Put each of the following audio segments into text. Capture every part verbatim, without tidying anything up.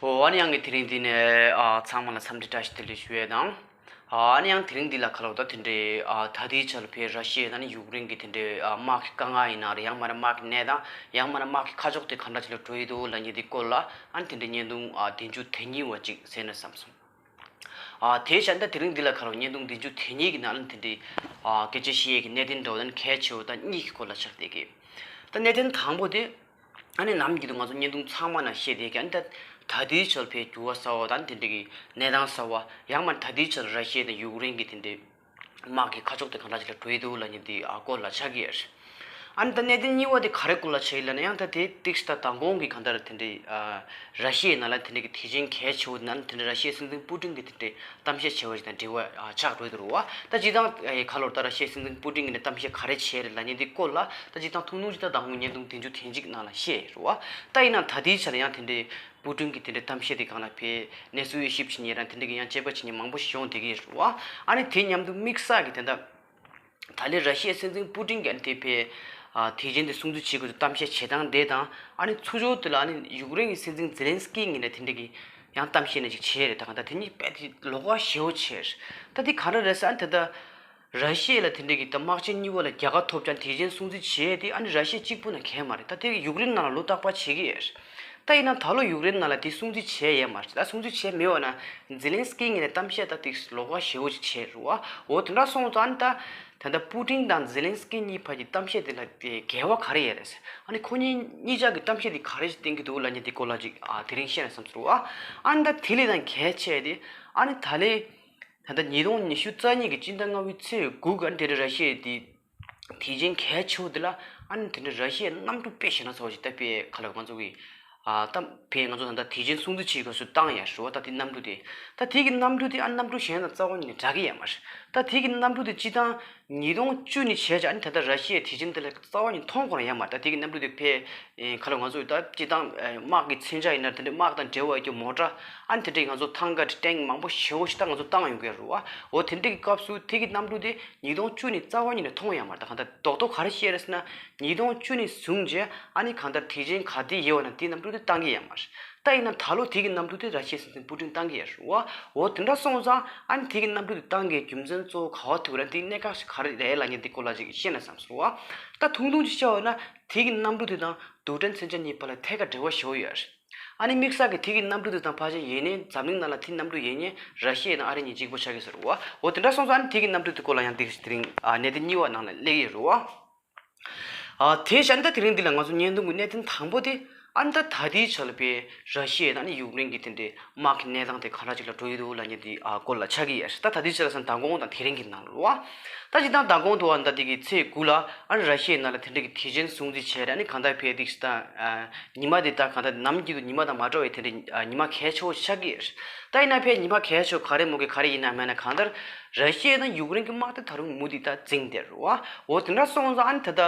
ཨོ། ཨ་ནི་ཡང་གི་དེ་རིང་འདི་ནས་ཨ་ཚང་མ་ལ་འཚམས་འདྲི་བཀྲ་ཤིས་བདེ་ལེགས་ཞུ་ཡས་དང་། ཨ་ནི་ཡང་དེ་རིང་འདི་ལ་ཁ་ལོ་ད་དེ་འདྲའི་ཨ་ད་ལྟའི་ཆར་ཕའི་ར་ཤི་ཡ་ནང་ནས་ཡུཀ་རེན་གྱི་དེ་འདྲའི་ཨ་དམག་གི་དཀའ་ངལ་ཡིན་ན་རེད། ཡང་མ་རེད་དམག་གི་གནས་སྟངས། ཡང་མ་རེད་དམག་གི་ཁ་ཕྱོགས་དེ་ག་འདྲ་ཅིག་ལ་འགྲོ་ཡི་འདུག་ལབ་མཁན་དེ་སྐོར་ལ་ཨ་ནི་དེ་འདྲའི་བརྙན་ཐུང་ཨ་བདུན་ཅུ་དོན་གཉིས་པ་ཅིག་གསན་ན་བསམ་སོང་། ཨ་དེ་བྱས་ན་ད་དེ་རིང་འདི་ལ་ཁ་ལོ་བརྙན་ཐུང་བདུན་ཅུ་དོན་གཉིས་ཀྱི་ནང་ལ་དེ་འདྲའི་ཨ་སྐད་ཆ་བཤད་ཡས་ཀྱི་གནད་དོན་འདྲ་བོ་དང་གལ་ཆེ་བོ་དང་གཉིས་ཀྱི་སྐོར་ལ་ཆགས་བསྡད་ཀྱི། ད་གནད་དོན་དང་པོ་དེ། ཨ་ནི་ནམ་རྒྱུན་དུ་ང་ཚོ་བརྙན་ཐུང་ཚང་མ་ནང་བཤད་བསྡད་ཀྱི། ཨ་ནི་ད་ད་ལྟའི་ཆར་ཕའི་འགྱུར་བ་གསར་བ་དང་དེ་འདྲ་གི་གནས་སྟངས་གསར་བ། ཡང་མ་ད་ལྟའི་ཆར་ར་ཤི་ཡ་དང་ཡུཀ་རེན་གྱི་དེ་འདྲའི་དམག་གི་ཁ་ཕྱོགས་དེ་གང་འདྲ་ཅིག་ལ་འགྲོ་ཡི་འདུག་ལབ་མཁན་དེ་ཨ་སྐོར་ལ་ཆགས་ཀྱི་ཡོད། ཨ་ནི་ད་གནད་དོན་གཉིས་པ་དེ་ག་རེ་སྐོར་ལ་ཆགས་ཡིན་ལབ་ན། ཡང་ད་དེ་ཏིག་ས་ད་མདང་དགོང་གི་གང་ལྟར་དེ་འདྲའི་ཨ་ར་ཤི་ཡའི་ནང་ལ་དེ་འདྲ་གི་དེ་བཞིན་གལ་ཆེ་བོ་དེ་ནང་དེ་འདྲའི་ར་ཤི་ཡའི་སྲིད་འཛིན་པུ་ཏིན་གྱི་དེ་འདྲའི་གཏམ་བཤད་བྱས་པ་ཞིག་དང་འབྲེལ་བ་ཨ་ཆགས་འགྲོ་གི་འདུག་རེད་བ། ད་སྤྱིར་བཏང་ཨེ་ཁ་ལོར་ད་ར་ཤི་ཡའི་སྲིད་འཛིན་པུ་ཏིན་གྱིས་ནས་གཏམ་བཤད་ག་རེ་བྱས་རེད་ལབ་མཁན་དེ་སྐོར་ལ་ད་སྤྱིར་བཏང་ཐུང་ཐུང་ཅིག་ད་མདང་དགོང་བརྙན་ཐུང་བདུན་ཅུ་དོན་གཅིག་ནང་ལ་བཤད་ཡོད་རེད་བ། ད་ཡིན་ན་ད་ལྟའི་ཆར་ཡང་དེ་འདྲའི་པུ་ཏིན་གྱི་དེ་འདྲའི་གཏམ་བཤད་དེ་སྒང་ལ་ཕའི་གནས་ཚུལ་དབྱེ་ཞིབ་བྱེད་མཁན་རང་དེ་འདྲ་གི་ཡང་དཔྱད་པ་བྱེད་མཁན་མང་པོ་ཞིག་ཡོང་བསྡད་ཀྱི་ཡོད་རེད་བ། ཨ་ནི་དེ་མཉམ་དུ་དམིགས་བསལ་གྱི་དེ་འདྲ། ད་ལན་ར་ཤི་ཡའི་སྲིད་འཛིན་པུ་ཏིན་གྱིས་ཨ་ནི་དེ་ཕའི་ཨ་དེ་བཞིན་དེ་སྲུང་བརྩི་བྱེད་དགོས་ཚུལ་གཏམ་བཤད་བྱེད་སྟངས་དེ་དང་། ཨ་ནི་ཚུར་ཕྱོགས་དེ་ལ་ཨ་ནི་ཡུཀ་རེན་གྱི་སྲིད་འཛིན་ཛེ་ལན་སི་ཀི་ངོས་ནས་དེ་འདྲ་གི་ཡང་གཏམ་བཤད་ནས་ཅིག་བྱས་རེད། ད་གང་ལྟར་དེ་གཉིས་རྦད་དེ་ལོགས་ཀ་ཞེ་པོ་བྱས་རེད། ད་དེ་ག་རེ་རེད་ཟེར། ཨ་ནི་ད་ལྟ་ར་ཤི་ཡ་ལ་དེ་འདྲ་གི་ད་དམག་ཆེན་གཉིས་པ་ལ་རྒྱལ་ཁ་ཐོབ་ཀྱང་དེ་བཞིན་སྲུང་བརྩི་བྱས་ཏེ། ཨ་ནི་ར་ཤི་ཡ་གཅིག་པུ་ན་གལ་མ་རེད། ད་དེ་ཡུཀ་རེན་ནང་ལ་ལོ་རྟག་པར་བྱེད་ཀྱི་ཡོད་རེད། ད་ཡིན་ན་ད་ལོ་ཡུཀ་རེན་ནང་ལ་དེ་སྲུང་བརྩི་བྱས་ཡོད་མ་རེད། ད་སྲུང་བརྩི་བྱས་མེད་པ་ན་ཛེ་ལན་སི་ཀི་ངོས་ནས་གཏམ་བཤད་ད་དེ་ལོགས་ཀ་ཞེ་པོ་ཅིག་བྱས་རེད་བ། འོ་དེ་འདྲ་སོང་ཙང་ཨ་ནི་ད་ད་ལྟ་པུ་ཏིན་དང་ཛེ་ལན་སི་ཀི་གཉིས་བར་གྱི་གཏམ་བཤད་དེ་ལ་དེ་འགལ་བ་ག་རེ་ཡོད་རེད། ཨ་ནི་ཁོ་གཉིས་གཉིས་ཆ་གི་གཏམ་བཤད་དེ་ག་རེ་ཞིག་བསྟན་གྱི་འདུག་ལབ་མཁན་དེ་སྐོར་ལ་ཅིག་ཨ་དེ་རིང་བཤད་ན་བསམ་སོང་བ། ཨ་ནི་ད་དེ་ལས་ད་གལ་ཆེ་དེ། ཨ་ནི་ད་ལན་ད་ལྟ་ཉིས་སྟོང་ཉི་ཤུ་རྩ་གཉིས་ཀྱི་སྤྱི་ཟླ་ལྔ་པའི་ཚེས་དགུ་ག་དེ་རེད། ར་ཤི་ཡ་དེ་དེ་བཞིན་གལ་ཆེ་བོ་དེ་ལ། ཨ་ནི་དེ་འདྲ་ར་ཤི་ཡའི་གནམ་གྲུ་དཔེ་ཞེ་ན་ཚ་བ་ཞིག་ད་དཔེ་ག་ལ་ང་ཚོ་གི་ཨ་ད་དཔེ་ང་ཚོ་ད་ལྟ་དེ་བཞིན་སྲུང་བརྩི་བྱེད་དགོས་ཚུལ་བཏང་ཡ་རེད་བ། ད་དེ་གནམ་གྲུ་དེ། ད་དེ་གི་གནམ་གྲུ་དེ་ཨ་གནམ་གྲུ་གཞན་དང་རྩ་བ་ཉིད་ནས་འདྲ་གི་ཡོད་མ་རེད། ད་དེ་གི་གནམ་གྲུ་དེ་སྤྱིར་བཏང་ཉིས་སྟོང་བཅུ་ནས་བྱས་ཀྱང་ཨ་ནི་ད་ལྟ་ར་ཤི་ཡའི་དེ་བཞིན་དེ་ལ་རྩ་བ་ཉིད་མཐོང་དགོས་ན་ཡོད་མ་རེད། ད་དེ་གི་གནམ་གྲུ་དེ་དཔེ་ཨེ་ག་ལ་ང་ཚོ་ད་སྤྱིར་བཏང་ཨེ་དམག་གི་མཚོན་ཆ་ཡིན་ན་དེ་འདྲའི་དམག་དང་འབྲེལ་བ་ཡོད་རྒྱུ་མོ་ཊ། ཨ་ནི་དེ་འདྲའི་ང་ཚོ་ཐང་ག་ཊེང་མང་པོ་ཞེ་པོ་ཞིག་ད་ང་ཚོ་བཏང་ཡོང་གི་རེད་བ། འོ་དེ་འདྲའི་གི་སྐབས་སུ་དེ་གི་གནམ་གྲུ་དེ་ཉིས་སྟོང་བཅུ་ནས་རྩ་བ་ཉིད་ནས་མཐོང་ཡོད་མ་རེད། ད་གང་ལྟར་རྡོག་རྡོག་ག་རེ་བཤད་རེད་ཟེར་ན། ཉིས་སྟོང་བཅུ་ནས་བཟུང་རྗེས་ཨ་ནི་གང་ལྟར་དེ་བཞིན་ག་དེ་ཡོད་ན་དེ་གནམ་གྲུ་དེ་བཏང་གི་ཡོད་མ་རེད། ད་ཡིན་ན་ད་ལོ་དེ་གི་གནམ་གྲུ་དེ་ར་ཤི་ཡའི་སྲིད་འཛིན་པུ་ཏིན་བཏང་གི་ཡོད་རེད་བ། འོ་དེ་འདྲ་སོང་ཙང་ཨ་ནི་དེ་གི་གནམ་གྲུ་དེ་བཏང་གི་རྒྱུ་མཚན་གཙོ་བོ་ག་བ་ཐུག་རེད། དེ་གནད་འགག་ཞིག་ག་རེ་རེད་ལབ་མཁན་དེ་སྐོར་ལ་ཅིག་བཤད་ན་བསམ་སོང་བ། ད་ཐུང་ཐུང་ཅིག་བཤད་པ་ན། དེ་གི་གནམ་གྲུ་དེ་དང་རྡུལ་ཕྲན་མཚོན་ཆ་གཉིས་བར་ལ་ཐད་ཀར་འབྲེལ་བ་ཞེ་པོ་ཡོད་རེད། ཨ་ནི་དམིགས་བསལ་གྱི་དེ་གི་གནམ་གྲུ་དེ་དང་ཕལ་ཆེར་ཡིན་ནའི་འཛམ་གླིང་ནང་ལ་དེ་གནམ་གྲུ་ཡིན་ནའི་ར་ཤི་ཡ་དང་ཨ་རི་གཉིས་གཅིག་པ་ཆགས་ཀྱི་ཟེར་བ། འོ་དེ་འདྲ་སོང་ཙང་ཨ་ནི་དེ་གི་གནམ་གྲུ་དེ་སྐོར་ལ་ཡང་དེ་དེ་རིང་ཨ་གནད་དོན་གཉིས་པ་ནང་ལ་སླེབས་ཀྱི་ཡོད་རེད་བ། ཨ་དེ་བཞིན་ད་དེ་རིང་འདི་ལ་ང་ཚོ་བརྙན་ཐུང་གི་གནད་དོན་དང་པོ་དེ། ཨ་ནི་ད་ད་ལྟའི་ཆ་ལ་པའི་ར་ཤི་ཡ་དང་ཨ་ནི་ཡུཀ་རེན་གྱི་དེ་འདྲའི་དམག་གི་གནས་སྟངས་དེ་ག་འདྲ་ཅིག་ལ་འགྲོ་ཡི་འདུག་ལབ་མཁན་དེ་ཨ་སྐོར་ལ་ཆགས་ཀྱི་ཡོད་རེད། ད་ད་ལྟའི་ཆ་ལ་ཟེར་ན་མདང་དགོང་དང་དེ་རིང་གི་ནང་ལ་རེད་བ། ད་སྤྱིར་བཏང་མདང་དགོང་དུ་བ་ད་དེ་གི་ཚེས་དགུ་ལ་ཨ་ནི་ར་ཤི་ཡའི་ནང་ལ་དེ་འདྲ་གི་དེ་བཞིན་སྲུང་བརྩི་བྱས་རེད། ཨ་ནི་གང་ལྟར་ཕའི་དེ་ད་ཨ་ཉི་མ་དེ་ད་གང་ལྟར་ནམ་རྒྱུན་དུ་ཉི་མ་དང་མ་འདྲ་བའི་དེ་འདྲ་ཨ་ཉི་མ་གལ་ཆེ་བོ་ཆགས་ཀྱི་ཡོད་རེད། ད་ཡིན་ན་ཕའི་ཉི་མ་གལ་ཆེ་བོ་ག་རེ་མོ་གི་ག་རེ་ཡིན་ན་མེད་ན། གང་ལྟར་ར་ཤི་ཡ་དང་ཡུཀ་རེན་གྱི་དམག་དེ་ད་རུང་མུ་མཐུད་ད་འཛིང་བསྡད་རེད་བ། འོ་དེ་འདྲ་སོང་ཙང་ཨ་ནི་ད་ལྟ་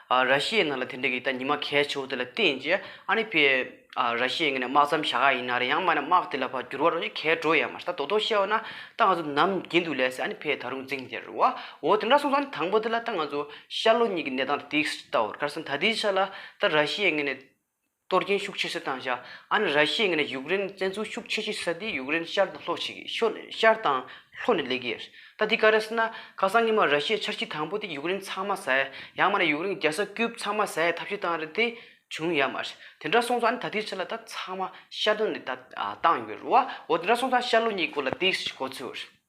ཨ་ར་ཤི་ཡའི་ནང་ལ་དེ་འདྲ་གི་ད་ཉི་མ་གལ་ཆེ་བོ་དེ་ལ་བརྟེན་བྱས་ཨ་ནི་ཕའི་ཨ་ར་ཤི་ཡའི་ངོས་ནས་དམག་མཚམས་བཞག་ག་ཡིན་ན་རེད། ཡང་མིན་ན་དམག་དེ་ལ་ཕར་འགྱུར་བ་རོ་ཞིག་གལ་འགྲོ་ཡ་མ་རེད། ད་རྡོག་རྡོག་བཤད་པ་ན་ད་ང་ཚོ་ནམ་རྒྱུན་དུ་ལས་ཨ་ནི་ཕའི་ད་རུང་འཛིང་བསྡད་རེད་བ། འོ་དེ་འདྲ་སོང་ཙང་ཨ་ནི་དང་པོ་དེ་ལ་ད་ང་ཚོ་ཤར་ལྷོ་གཉིས་ཀྱི་གནས་སྟངས་དེ་ཏོག་ཙམ་ལྟ་བར། ག་རེ་ཟེར་ན་ད་ལྟའི་ཆ་ལ་ད་ར་ཤི་ཡའི་ངོས་ནས་གཏོར་སྐྱོན་ཤུགས་ཆེ་ཤོས་བཏང་བཞག་ཨ་ནི་ར་ཤི་ཡའི་ངོས་ནས་ཡུཀ་རེན་བཙན་འཛུལ་ཤུགས་ཆེ་ཤོས་ས་དེ་ཡུཀ་རེན་ཤར་དང་ལྷོ་ཞིག་གི་ཤོ་ཤར་དང་ལྷོ་ནས་སླེབས་ཀྱི་ཡོད། ད་དེ་ག་རེ་ཟེར་ན་ཁ་སང་ཉི་མ་ར་ཤི་ཡའི་འཆར་གཞི་དང་པོ་དེ་ཡུཀ་རེན་ཚང་མ་ཟ་ཡ། ཡང་མིན་ན་ཡུཀ་རེན་རྒྱལ་ས་ཀིབ་ཚང་མ་ཟ་ཡའི་ཐབས་ཤེས་བཏང་རེད་དེ་བྱུང་ཡོད་མ་རེད། དེ་འདྲ་སོང་ཙང་ཨ་ནི་ད་ལྟའི་ཆ་ལ་ད་ཚང་མ་ཤར་དོན་ནས་ད་བཏང་ཡོད་རེད་བ། འོ་དེ་འདྲ་སོང་ཙང་ཤར་ལྷོ་གཉིས་སྐོར་ལ་ཏོག་ཙམ་གོ་ཚོད།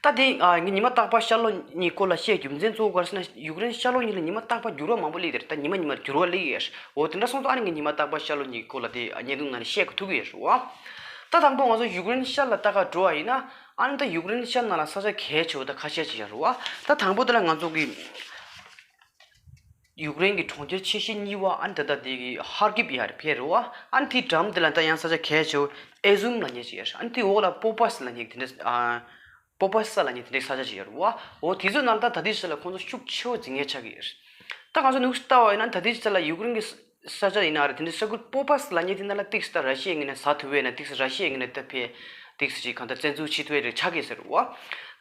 ད་དེ་ཨ་ངས་ཉི་མ་རྟག་པར་ཤར་ལྷོ་གཉིས་སྐོར་ལ་བཤད་རྒྱུ་མཚན་གཙོ་བོ་ག་རེ་ཟེར་ན། ཡུཀ་རེན་ཤར་ལྷོ་གཉིས་ལ་ཉི་མ་རྟག་པར་འགྱུར་བ་མང་པོ་སླེབས་ཏེ་རེད། ད་ཉི་མ་ཉི་མར་འགྱུར་བ་སླེབས་ཡོད་རེད། འོ་དེ་འདྲ་སོང་ཙང་ཨ་ནི་ངས་ཉི་མ་རྟག་པར་ཤར་ལྷོ་གཉིས་སྐོར་ལ་དེ་བརྙན་ཐུང་ནང་ནས་བཤད་དགོས་ཐུག་གི་ཡོད་རེད་བ། ད་དང་པོ་ང་ཚོ་ཡུཀ་རེན་ཤར་ལ་ལྟ་ག་འགྲོ་བ་ཡིན་ན། ཨ་ནི་ད་ཡུཀ་རེན་ཤར་ནང་ལ་ས་ཆ་གལ་ཆེ་བོ་ད་ཁ་ཤས་ཅིག་ཡོད་རེད་བ། ད་དང་པོ་དེ་ལ་ང་ཚོ་གི་ཡུཀ་རེན་གྱི་གྲོང་ཁྱེར་ཆེ་ཤོས་གཉིས་པ་ཨ་ནི་ད་ལྟ་དེ་གི་ཧར་ཀིབ་ཡར་ཕེབས་རེད་བ། ཨ་ནི་དེའི་འགྲམ་དེ་ལ་ད་ཡང་ས་ཆ་གལ་ཆེ་བོ་ཨེ་ཟུམ་ལབ་མཁན་ཅིག་ཡོད་རེད། ཨ་ནི་དེའི་འོག་ལ་པོ་པ་སི་ལབ་མཁན་དེ་འདྲ་ཨ་པོ་པ་སི་ལབ་མཁན་དེ་འདྲའི་ས་ཆ་ཅིག་ཡོད་རེད་བ། འོ་དེ་ཚོའི་ནང་ད་ད་ལྟའི་ཆ་ལ་ཁོང་ཚོ་ཤུགས་ཆེ་བོ་འཛིང་ངེས་ཆགས་ཀྱི་ཡོད་རེད། ད་ང་ཚོ་ནུབ་ཕྱོགས་ལྟ་བ་ཡིན་ན་ད་ལྟའི་ཆ་ལ་ཡུཀ་རེན་གྱི་ས་ཆ་ཡིན་ན་རེད། དེ་འདྲའི་ས་ཁུལ་པོ་པ་སི་ལབ་མཁན་དེ་ནང་ལ་ཏོག་ཙམ་ད་ར་ཤི་ཡའི་ངོས་ནས་ཟ་ཐུབ་པས་ན་ཏོག་ཙམ་ར་ཤི་ཡའི་ངོས་ནས་ད་ཕེ་ཏོག་ཙམ་ཅིག་གང་ལྟར་བཙན་འཛུལ་བྱེད་ཐུབ་པའི་རེ་ཆགས་ཀྱི་ཟེར་བ།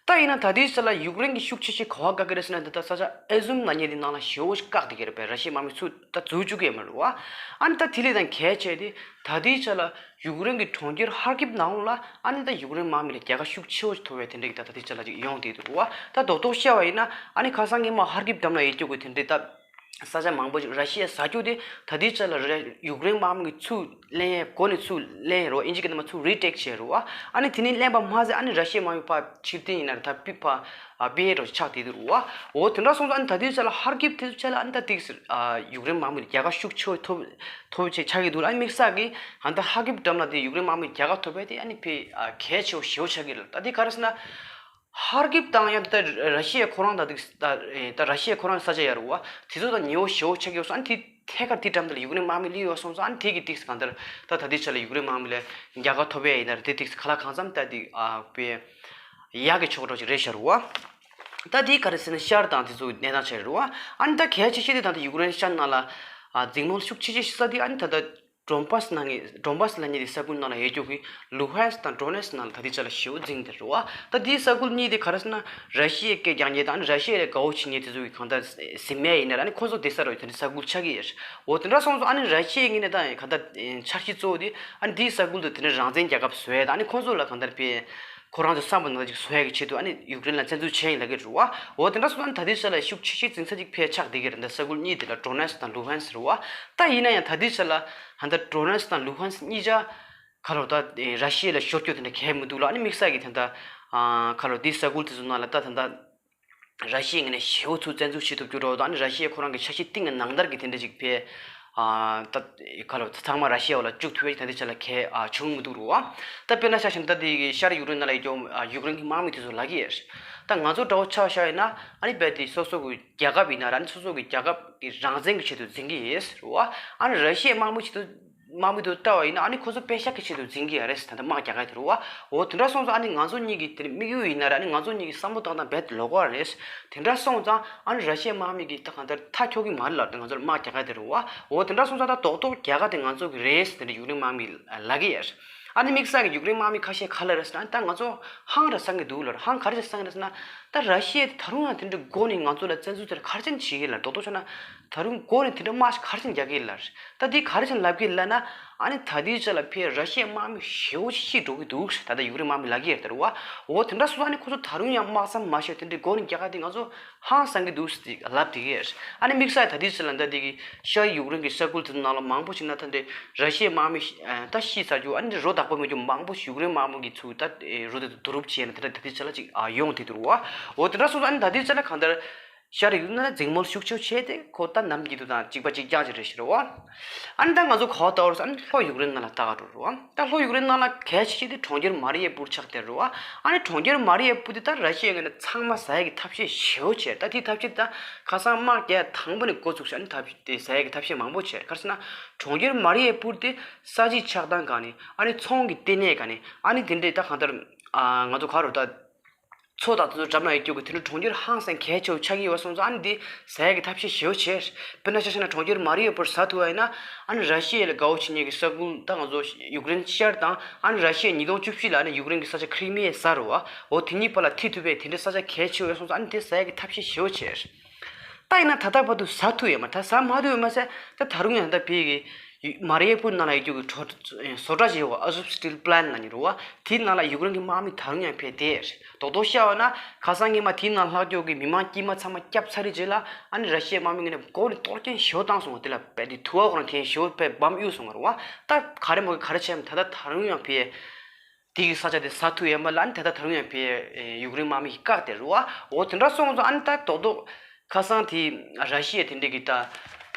ད་ཡིན་ན་ད་ལྟའི་ཆ་ལ་ཡུཀ་རེན་གྱི་ཤུགས་ཆེ་ཤོས་ག་པར་བཀག་གི་རེད་ཟེར་ན། འདི་ད་ས་ཆ་ཨེ་ཟུམ་ལབ་མཁན་དེ་ནང་ལ་ཞེ་པོ་ཞིག་བཀག་བསྡད་ཀྱི་རེད་པས། ར་ཤི་ཡའི་དམག་མི་ཚུར་ད་འཛུལ་བཅུག་གི་ཡོད་མ་རེད་བ། ཨ་ནི་ད་དེ་ལས་ད་གལ་ཆེ་དེ་ད་ལྟའི་ཆ་ལ་ཡུཀ་རེན་གྱི་གྲོང་ཁྱེར་ཧར་ཀིབ་ནང་ལ་ཨ་ནི་ད་ཡུཀ་རེན་དམག་མི་ལ་རྒྱལ་ཁ་ཤུགས་ཆེ་བོ་ཞིག་ཐོབ་པའི་དེ་འདྲ་གི་ད་ད་ལྟའི་ཆ་ལ་ཅིག་ཡོང་བསྡད་འདུག་བ། ད་རྡོག་རྡོག་བཤད་པ་ཡིན་ན་ཨ་ནི་ཁ་སང་ཉི་མ་ཧར་ཀིབ་འགྲམ་ལ་ཡོད་རྒྱུ་གི་དེ་འདྲའི་ད་ས་ཆ་མང་པོ་ཞིག་ར་ཤི་ཡས་ཟ་རྒྱུ་དེ་ད་ལྟའི་ཆ་ལ་ར་ཡུཀ་རེན་དམག་མི་གིས་ཚུར་ལེན་ཡས་འགོ་ནས་ཚུར་ལེན་ཡས་རེད་བ། ཨིན་ཇི་སྐད་ནང་མ་ཚུར་རི་ཊེག་བྱས་རེད་བ། ཨ་ནི་དེ་ནས་ལེན་པ་མ་ཟད་ཨ་ནི་ར་ཤི་ཡའི་དམག་མི་ཕར་ཕྱིར་འཐེན་ཡིན་ན་རེད། ད་པི་ཕར་ཨ་སྤེལ་ཡས་འདྲ་བོ་ཆགས་བསྡད་འདུག་རེད་བ། འོ་དེ་འདྲ་སོང་ཙང་ཨ་ནི་ད་ལྟའི་ཆ་ལ་ཧར་ཀིབ་དེ་ཚོ་ཆ་ལ་ཨ་ནི་ད་ཏིག་ཙམ་ཨ་ཡུཀ་རེན་དམག་མི་ལ་རྒྱལ་ཁ་ཤུགས་ཆེ་བོ་ཐོབ་ཐོབ་ཆེ་ཆགས་ཀྱི་འདུག་ཨ་ནི་དམིགས་བསལ་གྱིས་ཨ་ནི་ད་ཧར་ཀིབ་འགྲམ་ལ་དེ་ཡུཀ་རེན་དམག་མི་རྒྱལ་ཁ་ཐོབ་པ་དེ་ཨ་ནི་དཔེ་ཨ་གལ་ཆེ་བོ་ཞེ་པོ་ཆགས་ཀྱི་རེད། ད་དེ་ག་རེ་ཟེར་ན། ཧར་ཀིབ་དང་ཡང་ད་ར་ཤི་ཡ་ཁོ་རང་ད་དེ་ད་ད་ར་ཤི་ཡ་ཁོ་རང་ས་ཆ་ཡ་རུ་བ་དེ་ཚོ་ད་ཉེ་བོ་ཞེ་བོ་ཆགས་ཡོད་སོང་། ཨ་ནི་དེ་ཐད་ཀར་དེ་འགྲམ་དེ་ལ་ཡུཀ་རེན་དམག་མི་སླེབས་ཡོད་སོང་ཙང་། ཨ་ནི་དེ་གི་ཏིག་ཙམ་གང་ལྟར་ད་ད་ལྟའི་ཆ་ལ་ཡུཀ་རེན་དམག་མི་ལ་རྒྱལ་ཁ་ཐོབ་ཡ་ཡིན་ན་རེད། དེ་ཏིག་ཙམ་ག་ལ་གང་འཚམ་ད་དེ་ཨ་དཔེ་ཡག་གི་ཕྱོགས་འདྲ་ཅིག་རེད་ཤག་རུ་བ། ད་དེ་ག་རེ་ཟེར་ན་ཤར་དང་དེ་ཚོ་གནས་སྟངས་ཆགས་རུ་བ། ཨ་ནི་ད་གལ་ཆེ་ཤོས་དེ་ད་ད་ཡུཀ་རེན་ཤར་ནང་ལ་ཨ་འཛིང་མོ་ཤུགས་ཆེ་ཤོས་ཤིག་ས་དེ་ཨ་ནི་ད་ད། ཌོན་པཱས་ནང་གི་ཌོན་པཱས་ལབ་མཁན་དེ་ས་ཁུལ་ནང་ལ་ཡོད་རྒྱུ་གི་ལུ་ཧན་སི་དང་ཌོ་ནེ་སི་ནང་ལ་ད་ལྟའི་ཆ་ལ་ཞེ་པོ་འཛིང་བསྡད་རེད་བ། ད་དེའི་ས་ཁུལ་གཉིས་དེ་ག་རེ་ཟེར་ན་ར་ཤི་ཡའི་སྐད་རྒྱག་མཁན་དང་ཨ་ནི་ར་ཤི་ཡ་ལ་དགའ་བོ་བྱེད་མཁན་དེ་ཚོ་གི་གང་ལྟར་ཟིན་མེད་ཡིན་ན་ར། ཨ་ནི་ཁོ་ཚོ་བསྡད་ས་ར་དེ་འདྲའི་ས་ཁུལ་ཆགས་ཀྱི་ཡོད་རེད། འོ་དེ་འདྲ་སོང་ཙང་ཨ་ནི་ར་ཤི་ཡའི་ངོས་ནས་ད་གང་ལྟར་འཆར་གཞི་གཙོ་བོ་དེ་ཨ་ནི་དེའི་ས་ཁུལ་དུ་དེ་འདྲའི་རང་བཙན་རྒྱལ་ཁབ་བཟོ་ཡ་དང་། ཨ་ནི་ཁོ་ཚོ་ལ་གང་ལྟར་དཔེ་ཁོ་རང་ཚོ་བསམ་པ་ནང་བཞིན་བཟོ་ཡ་གི་ཆེད་དུ་ཨ་ནི་ཡུཀ་རེན་ལ་བཙན་འཛུལ་བྱས་ཡིན་ལབ་ཀྱི་རེད་བ། འོ་དེ་འདྲ་སོང་ཙང་ཨ་ནི་ད་ལྟའི་ཆ་ལ་ཤུགས་ཆེ་ཤོས་འཛིང་ས་ཅིག་ཕལ་ཆགས་བསྡད་ཀྱི་རེད། འདི་ས་ཁུལ་གཉིས་དེ་ལ་ཌོ་ནེ་སི་དང་ལུ་ཧན་སི་རེད་བ། ད་ཡིན་ན་ཡང་ད་ལྟའི་ཆ་ལ་ཧན་ད་ཌོ་ནེ་སི་དང་ལུ་ཧན་སི་གཉིས་ཆ་ཁ་ལོ་ད་ར་ཤི་ཡ་ལ་ཤོར་རྒྱུ་དེ་འདྲ་གལ་མི་འདུག་ལ། ཨ་ནི་དམིགས་བསལ་གྱི་དེ་འདྲ་ཁ་ལོ་འདི་ས་ཁུལ་དེ་ཚོ་ནང་ལ་ད་དེ་འདྲ་ར་ཤི་ཡའི་ངོས་ནས་ཞེ་པོ་ཚུར་བཙན་འཛུལ་བྱེད་ཐུབ་རྒྱུ་འདྲ་བོ་དང་། ཨ་ནི་ར་ཤི་ཡས་ཁོ་རང་གི་འཆར་གཞི་སྟེང་གི་ནང་ལྟར་གྱི་དེ་འདྲ་ཅིག་ཕལ་ཨ་ད་ཁ་ལོ་ཚང་མ་ར་ཤི་ཡ་བ་ལ་བཅུག་ཐུབ་པའི་ད་ལྟའི་ཆ་ལ་གལ་ཨ་བྱུང་མི་འདུག་རུ་བ། ད་དཔེར་ན་ཆ་བཞག་ན་ད་དེ་གི་ཤར་ཡུཀ་རེན་ནང་ལ་ཡོད་རྒྱུ་ཨ་ཡུཀ་རེན་གྱི་དམག་མི་དེ་ཚོ་ལབ་ཀྱི་ཡོད་རེད། ད་ང་ཚོ་འདྲ་བོ་ཆ་བཞག་ཡིན་ན་ཨ་ནི་རྦད་དེ་སོ་སོ་གི་རྒྱལ་ཁབ་ཡིན་ན་ར། ཨ་ནི་སོ་སོ་གི་རྒྱལ་ཁབ་ཀྱི་རང་བཙན་གྱི་ཆེད་དུ་འཛིང་གི་ཡོད་རུ་བ། ཨ་ནི་ར་ཤི་ཡའི་དམག་མི་ཆེད་དུ་དམག་མི་དེ་ཚོ་བལྟ་བ་ཡིན་ན་ཨ་ནི་ཁོ་ཚོ་པེ་ཤག་གི་ཆེད་དུ་འཛིང་གི་ཡོད་རེད། ད་ལྟ་དམག་རྒྱག་ག་དེ་རུ་བ། འོ་དེ་འདྲ་སོང་ཙང་ཨ་ནི་ང་ཚོ་གཉིས་ཀྱི་དེ་དམིགས་ཡུལ་ཡིན་ན་ར། ཨ་ནི་ང་ཚོ་གཉིས་ཀྱི་བསམ་བློ་བཏང་སྟངས་རྦད་དེ་ལོགས་ཀ་རེད། དེ་འདྲ་སོང་ཙང་ཨ་ནི་ར་ཤི་ཡའི་དམག་མི་གིས་ད་གང་ལྟར་མཐའ་འཁྱོལ་གྱི་མ་རེད་ལབ། ང་ཚོ་ལ་དམག་རྒྱག་ག་དེ་རུ་བ། འོ་དེ་འདྲ་སོང་ཙང་ད་རྡོག་རྡོག་རྒྱལ་ཁ་དེ་ང་ཚོ་གི་རེད་ཟེར་དེ་འདྲ་ཡུཀ་རེན་དམག་མིས་ལབ་ཀྱི་ཡོད་རེད། ཨ་ནི་དམིགས་བསལ་གྱི་ཡུཀ་རེན་དམག་མི་ཁ་ཤས་ག་རེ་ལབ་རེད་ཟེར་ན། ད་ང་ཚོ་ཧང་ར་སང་གི་འདུག་ལབ། ཧང་ག་རེ་བྱས་སང་གི་རེད་ཟེར་ན། ད་ར་ཤི་ཡས་དེ་ད་རུང་ཡང་དེ་འདྲ་འགོ་ནས་ང་ཚོ་ལ་བཙན་འཛུལ་དེ་ག་རེ་བྱས་ནས་བྱེད་ཀྱི་ལབ། རྡོག་རྡོག་བྱས་ན། ད་རུང་འགོ་ནས་དེ་འདྲ་དམག་ཞིག་ག་རེ་བྱས་ནས་རྒྱག་གི་ལབ། ད་འདི་ག་རེ་བྱས་ནས་ལབ་གི་ལབ་ན། ཨ་ནི་ད་ལྟའི་ཆ་ལ་ཕར་ར་ཤི་ཡའི་དམག་མི་ཞེ་པོ་ཅིག་ཤི་འགྲོ་གི་འདུག་ད་ལྟ་ཡུཀ་རེན་དམག་མི་ལབ་ཀྱི་ཡོད་རེད་བ། འོ་དེ་འདྲ་སོང་ཙང་ཨ་ནི་ཁོ་ཚོ་ད་རུང་ཡང་དམག་མཚམས་མ་བཞག་དེ་འདྲའི་འགོ་ནས་རྒྱག་ག་དེ་ང་ཚོ་ཧང་སང་གི་འདུག་ཟེར་ལབ་བསྡད་ཀྱི་ཡོད། ཨ་ནི་དམིགས་བསལ་ད་ལྟའི་ཆ་ལ་ད་འདི་གི་ཤར་ཡུཀ་རེན་གྱི་ས་ཁུལ་དེ་ཚོ་ནང་ལ་མང་པོ་ཞིག་ན་ད་འདི་ར་ཤི་ཡའི་དམག་མི་ཤི་ཨ་ད་ཤི་ཚར་རྒྱུ། ཨ་ནི་རོ་བདག་པོ་མེད་རྒྱུ་མང་པོ་ཞིག་ཡུཀ་རེན་དམག་མི་གིས་ཚུར་ད་རོ་དེ་ཚོ་བསྡུ་རུབ་བྱས་ནས་དེ་འདྲ་ད་ལྟའི་ཆ་ལ་ཅིག་ཨ་ཡོང་བསྡད་འདུག་རེད་བ། འོ་དེ་འདྲ་སོང་ཙང་ཨ་ནི་ད་ལྟའི་ཆ་ལ་གང་ལྟར། ཤར་ཡུཀ་རེན་ནང་འཛིང་མོ་ཤུགས་ཆེ་བྱས་ཏེ་ཁོ་ད་ནམ་རྒྱུན་དུ་དང་གཅིག་པ་གཅིག་རྐྱང་ཅིག་རེད་ཤག་རེད་བ། ཨ་ནི་ད་ང་ཚོ་ག་པར་ལྟ་བ་རེད་ཟེར་ན། ལྷོ་ཡུཀ་རེན་ནང་ལ་ལྟ་ག་འགྲོ་རེད་བ། ད་ལྷོ་ཡུཀ་རེན་ནང་ལ་གལ་ཆེ་ཤོས་དེ་གྲོང་ཁྱེར་མ་རི་ཡ་པུར་ཆགས་བསྡད་རེད་བ། ཨ་ནི་གྲོང་ཁྱེར་མ་རི་ཡ་པུར་དེ་ད་ར་ཤི་ཡའི་ངོས་ནས་ཚང་མ་ཟ་ཡ་གི་ཐབས་ཤེས་ཞེ་པོ་བྱས། ད་དེའི་ཐབས་ཤེས་ད་ཁ་སང་དམག་རྒྱག་དང་པོ་ནས་འགོ་བཙུགས་ཤག་ཨ་ནི་ཐབས་ཤེས་དེ་ཟ་ཡ་གི་ཐབས་ཤེས་མང་པོ་བྱས། ག་རེ་ཟེར་ན་གྲོང་ཁྱེར་མ་རི་ཡ་པུར་དེ་ས་ཆའི་ཆགས་སྟངས་སྒང་ནས། ཨ་ནི་ཚོང་གི་ལྟེ་གནས་སྒང་ནས། ཨ་ནི་དེ་འདྲའི་ད་གང་ལྟར་ཨ་ང་ཚོ་ག་རེ་ད། མཚོ་དང་དེ་ཚོ་འགྲམ་ལ་ཡོད་རྒྱུ་གི་དེ་འདྲ་གྲོང་ཁྱེར་ཧང་སང་གལ་ཆེ་བོ་ཆགས་ཀྱི་ཡོད་པ་སོང་ཙང་ཨ་ནི་འདི་ཟ་ཡ་གི་ཐབས་ཤེས་ཞེ་པོ་བྱས། དཔེར་ན་ཆ་བཞག་ན་གྲོང་ཁྱེར་མ་རི་ཡ་པུར་ཟ་ཐུབ་པ་ཡིན་ན། ཨ་ནི་ར་ཤི་ཡ་ལ་དགའ་བོ་བྱེད་མཁན་གྱི་ས་ཁུལ་ད་ང་ཚོ་ཡུཀ་རེན་ཤར་དང་། ཨ་ནི་ར་ཤི་ཡ་ཉིས་སྟོང་བཅུ་བཞི་ལ་ཨ་ནི་ཡུཀ་རེན་གྱི་ས་ཆ་ཁི་རི་མི་ཡའི་ས་རུ་བ། འོ་དེ་གཉིས་བར་ལ་མཐུད་ཐུབ་པའི་དེ་འདྲའི་ས་ཆ་གལ་ཆེ་བོ་ཡོད་སོང་ཙང་ཨ་ནི་དེ་ཟ་ཡ་གི་ཐབས་ཤེས་ཞེ་པོ་བྱས། ད་ཡིན་ན་ད་ལྟ་བར་དུ་ཟ་ཐུབ་ཡོད་མ་རེད། ད་ཟ་མ་ཐུབ་ཡོད་མ་ཟད། ད་ད་རུང་ཡང་ད་བོད་ཀྱི་མ་རི་ཡ་པུར་ནང་ལ་ཡོད་རྒྱུ་གི་བྲོ་བཟོ་གྲྭ་ཞིག་ཡོད་པ། ཨ་ཟུབ་སི་ཊིལ་པི་ལན་ལབ་མཁན་རེད་བ། དེའི་ནང་ལ་ཡུཀ་རེན་གྱི་དམག་མི་ད་རུང་ཡང་ཕེབས་བསྡད་རེད། རྡོག་རྡོག་བཤད་པ་ན་ཁ་སང་ཉི་མ་དེའི་ནང་ལྷག་རྒྱུ་གི་མི་མང་དཀྱུས་མ་ཚང་མ་བསྐྱབས་ཚར་རེད་རྗེས་ལ། ཨ་ནི་ར་ཤི་ཡའི་དམག་མི་ངོས་ནས་མགོ་ནས་གཏོར་སྐྱོན་ཞེ་པོ་བཏང་སོང་བ། དེ་ལ་རྦད་དེ་དུ་བ་ཁོ་རང་འཐེན་ཞེ་པོ་རྦད་བམ་གཡུགས་སོང་བ་རེད་བ། ད་ག་རེ་མ་གི་ག་རེ་བྱས་མ་ད་ལྟ་ད་རུང་ཡང་ཕེབས། དེ་གི་ས་ཆ་དེ་ཟ་ཐུབ་ཡོད་མ་རེད། ཨ་ནི་ད་ལྟ་ད་རུང་ཡང་ཕེབས་ཡུཀ་རེན་དམག་མི་གིས་བཀག་བསྡད་རེད་བ། འོ་དེ་འདྲ་སོང་ཙང་ཨ་ནི་ད་རྡོག་རྡོག་ཁ་སང་དེ་ར་ཤི་ཡ་དེ་འདྲས་ཀྱི་ད་